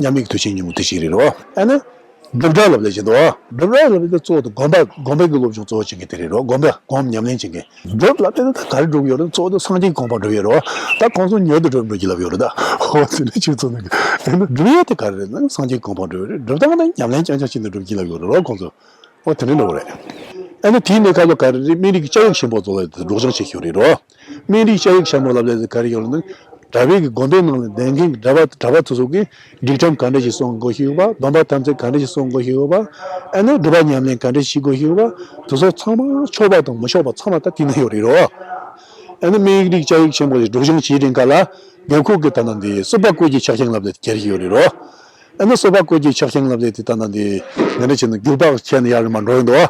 མཉམ་མེད་ཀྱི་དུས་ཆེན་ཉིན་མོ་དེ་ཞིག་རེད་རོ། ཨ་ནི། སྒྲུབ་གྲྭ་ལབ་ལས་བྱེད་དོ། སྒྲུབ་གྲྭ་ལབ་ལས་དེ་གཙོ་བོ་དེ་དགོན་པ་དགོན་པའི་གི་སློབ་སྦྱོང་གཙོ་བོ་བྱེད་མཁན་དེ་རེད་རོ། དགོན་པ་སྒོམ་ཉམས་ལེན་བྱེད་མཁན། སྒྲུབ་ལབ་དེ་ད་ག་རེ་སྒྲུབ་ཡོད་རེད། གཙོ་བོ་དེ་སངས་རྒྱས་གོ་འཕང་སྒྲུབ་ཡོད་རོ། ད་ཁོང་ཚོ་མྱུར་དུ་སྒྲུབ་འགྲོ་གི་ལབ་ཡོད་རེད་ད། ཧོ་དེ་འདྲ་བྱེད་ཚོ་ནི་གི་སྒྲུབ་ཡོད་དེ་ག་རེ་རེད་ན་སངས་རྒྱས་གོ་འཕང་སྒྲུབ་ཡོད་རེད། སྒྲུབ་སྟངས་ནི་ཉམས་ལེན་རྐྱང་རྐྱང་བྱེད་ནས་སྒྲུབ་ཀྱི་ལབ་ཡོད་རེད་རོ་ཁོང་ཚོ། ཨོ་དེ་འདྲ་འདྲ་བོ་རེད། ཨ་ནི་དེའི་གནས་སྐབས་ལ་ག་རེ་རེད། སྨན་རིའི་བཅའ་ཡིག་ཆེན་པོ་ཚོ་ལ་སྒྲོག་སྦྱང་བྱེད་ཤོག་རེད་རོ། སྨན་རིའི་བཅའ་ཡིག་ཆེན་པོ་ལབ་ལས་ག་རེ་ཡོད་ལ་ནི། གྲྭ་པའི་གི་དགོན་པའི་ནང་ལ་བསྡད་མཁན་གྱི་གྲྭ་པ་གྲྭ་པ་ཚོ་ཚོ་གིས་སྒྲིག་ཁྲིམས་ག་འདྲ་ཞིག་སྲུང་དགོས་ཤེས་ཡོད་པ། སྡོམ་པ་དམ་ཚིག་ག་འདྲ་ཞིག་སྲུང་དགོས་ཤེས་ཡོད་པ། ཨ་ནི་སྒྲུབ་པ་ཉམས་ལེན་ག་འདྲ་ཞིག་བྱེད་དགོས་ཤེས་ཡོད་པ། དེ་ཚོ་ཚང་མ་ཆོག་པ་དང་མི་ཆོག་པ་ཚང་མ་ད་དེ་ན་ཡོད་རེད་རོ། ཨ་ནི་སྨན་རིའི་བཅའ་ཡིག་ཆེན་པོ་ཞིག་སྒྲོག་སྦྱང་བྱེད་རིང་ག་ལ་རྒྱལ་ཁབ་ཀྱི་ད་ལྟ་འདི་སྲིད་པ་བཀོད་ཀྱི་ཕྱག་ཆེན་ལབ་དེ་གྱེར་གྱི་ཡོད་རེད་རོ། ཨ་ནི་སྲིད་པ་བཀོད་ཀྱི་ཕྱག་ཆེན་ལབ་དེ་དེ་ད་ལྟ་འདི་ང་འདྲ་བྱས་ན་རྒྱུག་པ་ཆེ་ན་ཡར་མར་འགྲོ་ཡོང་འདུག་ཨ།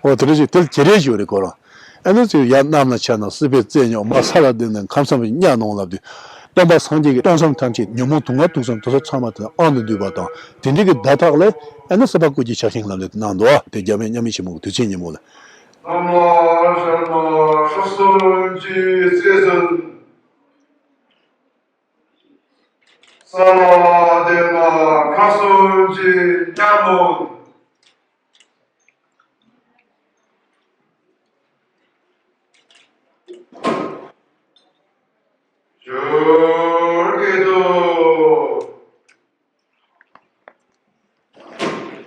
འོ་དེ་འདྲ་ཞིག་དེ་ལ་གྱེར་ཡས་ཡོད་རེད་ཁོ་རང་། ཨ་ནི་ཚོས་ཡར་གནམ་ལ་ཆས་ན་སྲིད་པའི་རྩེ་ཉོག་མར་ས་ལ་ལྡིང་ན་ཁམས་གསུམ་པའི་གཉའ་གནོན་ལབ་དུས། སྟོན་པ་སངས་རྒྱས་ཀྱི་སྟོང་གསུམ་ཐམས་ཅད་ཉོན་མོངས་དུག་ལྔ་དུག་གསུམ་དེ་ཚོ་ཚང་མ་དེ་དབང་དུ་འདུས་པ་དང་དེ་འདྲའི་གི་བརྡ་རྟགས་ལས་ཨ་ནི་སྲིད་པ་བཀོད་ཀྱི་ཕྱག་ཆེན་ལབ་ནས་གནང་འདུག་ཨ། དེ་རྒྱ་མའི་མཉམ་མེད་ཆེན་མོ་གི་དུས་ཆེན་ཉིན་མོ་ལ།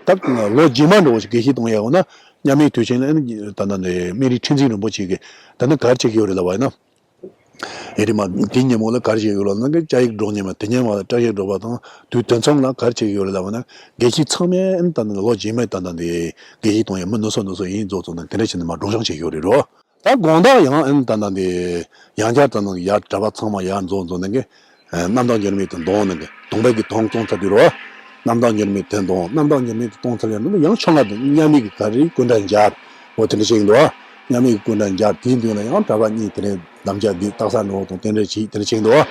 ད་ལོ་རྗེས་མ་འགྲོ་བ་ཞིག་དགེ་བཤེས་གཏོང་ཡག་འོ་ན་མཉམ་མེད་དུས་ཆེན་ལ་ཨ་ནི་ད་ལྟ་ནས་སྨན་རིའི་ཁྲི་འཛིན་རིན་པོ་ཆེ་གིས་ད་ནི་ག་རེ་བྱེད་ཀྱི་ཡོད་རེད་ལབ་པ་ཡིན་ན། ཨེ་རེད་མ། དེ་ཉིན་མོ་ལ་ག་རེ་བྱེད་ཀྱི་ཡོད་ལབ་ན་བཅའ་ཡིག་སྒྲོག་ཉིན་མ་དེ་ཉིན་མ་ལ་བཅའ་ཡིག་སྒྲོག་པ་དང་དུས་དེ་མཚུངས་ལ་ག་རེ་བྱེད་ཀྱི་ཡོད་རེད་ལབ་ན་དགེ་བཤེས་ཚང་མས་ཨ་ནི་ད་ནི་ལོ་རྗེས་མའི་ད་ལྟ་འདི་དགེ་བཤེས་གཏོང་ཡག་མི་ནུ་སོ་ནུ་སོ་ཡིན་རྫོགས་ཚོ་ནི་དེ་འདྲ་བྱས་ནས་མ་སྒྲོག་སྦྱང་བྱེད་ཀྱི་ཡོད་རེད་རོ། ད་དགོང་དག་ཡང་ཨ་ནི་ད་ལྟ་འདི་ཡང་བསྐྱར་ད་ནི་ཡར་གྲྭ་པ་ཚང་མ་ཡར་འཛོམས་འཛོམས་ནས་གི་རྣམ་དག་འགྱུར་མེད་དུ་འདོན་ནས་གི་གདོང་པའི་གི་གདོང་གཏོང་ཚར་དུས་རོ། རྣམ་དག་འགྱུར་མེད་དུ་འདོན། རྣམ་དག་འགྱུར་མེད་དུ་གཏོང་ཚར་ཡང་ནི་ཡང་ཆོ་ལྔ་དང་མཉམ་མེད་ཀྱི་ག་རེ་སྐུ་འདྲ་སྦྱར། འོ་དེ་འདྲ་བྱེད་ཀྱི་འདུག་ཨ། མཉམ་མེད་ཀྱི་སྐུ་འདྲ་སྦྱར་དེའི་མདུན་ལ་ཡང་གྲྭ་པ་གཉིས་དེ་རིང་དམ་བཅའ་བསྡུས་རྟགས་གསལ་འགྲོ་དང་དེ་འདྲ་བྱེད་དེ་འདྲ་བྱེད་ཀྱི་འདུག་ཨ།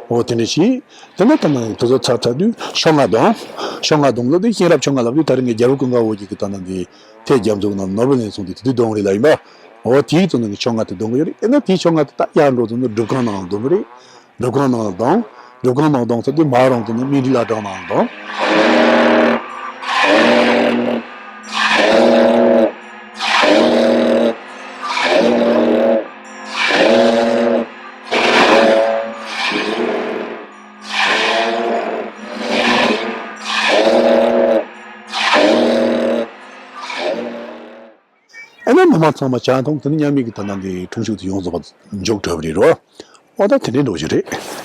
འོ་དེ་འདྲ་བྱེད། དེ་ནས་ད་ནི་དེ་ཚོ་ཚར་ཚར་དུས་ཆོ་ལྔ་དང་། ཆོ་ལྔ་དང་ལབ་དུས་གཤེན་རབ་ཆོ་ལྔ་ལབ་དུས་ད་རིང་གི་རྒྱལ་པོ་ཀུན་དགའ་བོ་ཡི་གི་ད་ནི་འདི་ཐེད་རྒྱ་མཚོ་གི་ནང་ནོར་བུ་ལེན་སོང་དུས་དེ་དུས་གདོང་རེད་ལ་ཡིན་པ། འོ་དེའི་ཚོ་ནང་གི་ཆོ་ལྔ་དེ་གདོང་གི་ཡོད་རེད། ཨེ་ན་དེའི་ཆོ་ལྔ་དེ་ད་ཡར་འགྲོ་ཚོ་ནི་སྒྲུབ་ཁང་ནང་ལ་གདོང་གི་རེད། སྒྲུབ་ཁང་ནང་ལ་གདོང་། སྒྲུབ་ཁང་ནང་གདོང་ཚར་དུས་མར་རང་དུ་ནི་སྨན་རིའི་བླ་བྲང་ནང་ལ་གདོང་། ཨེ་ན་མི་མང་ཚང་མ་ཇ་འཐུང་དེ་ནི་མཉམ་མེད་ཀྱི་ད་ནང་དེ་ཁྲོམ་ཤུགས་དེ་ཡོངས་རྫོགས་པ་འཇོག་གྲབས་རེད་རོ། ཨོ་ད་དེ་འདྲའི་འགྲོ་རྒྱུ་རེད།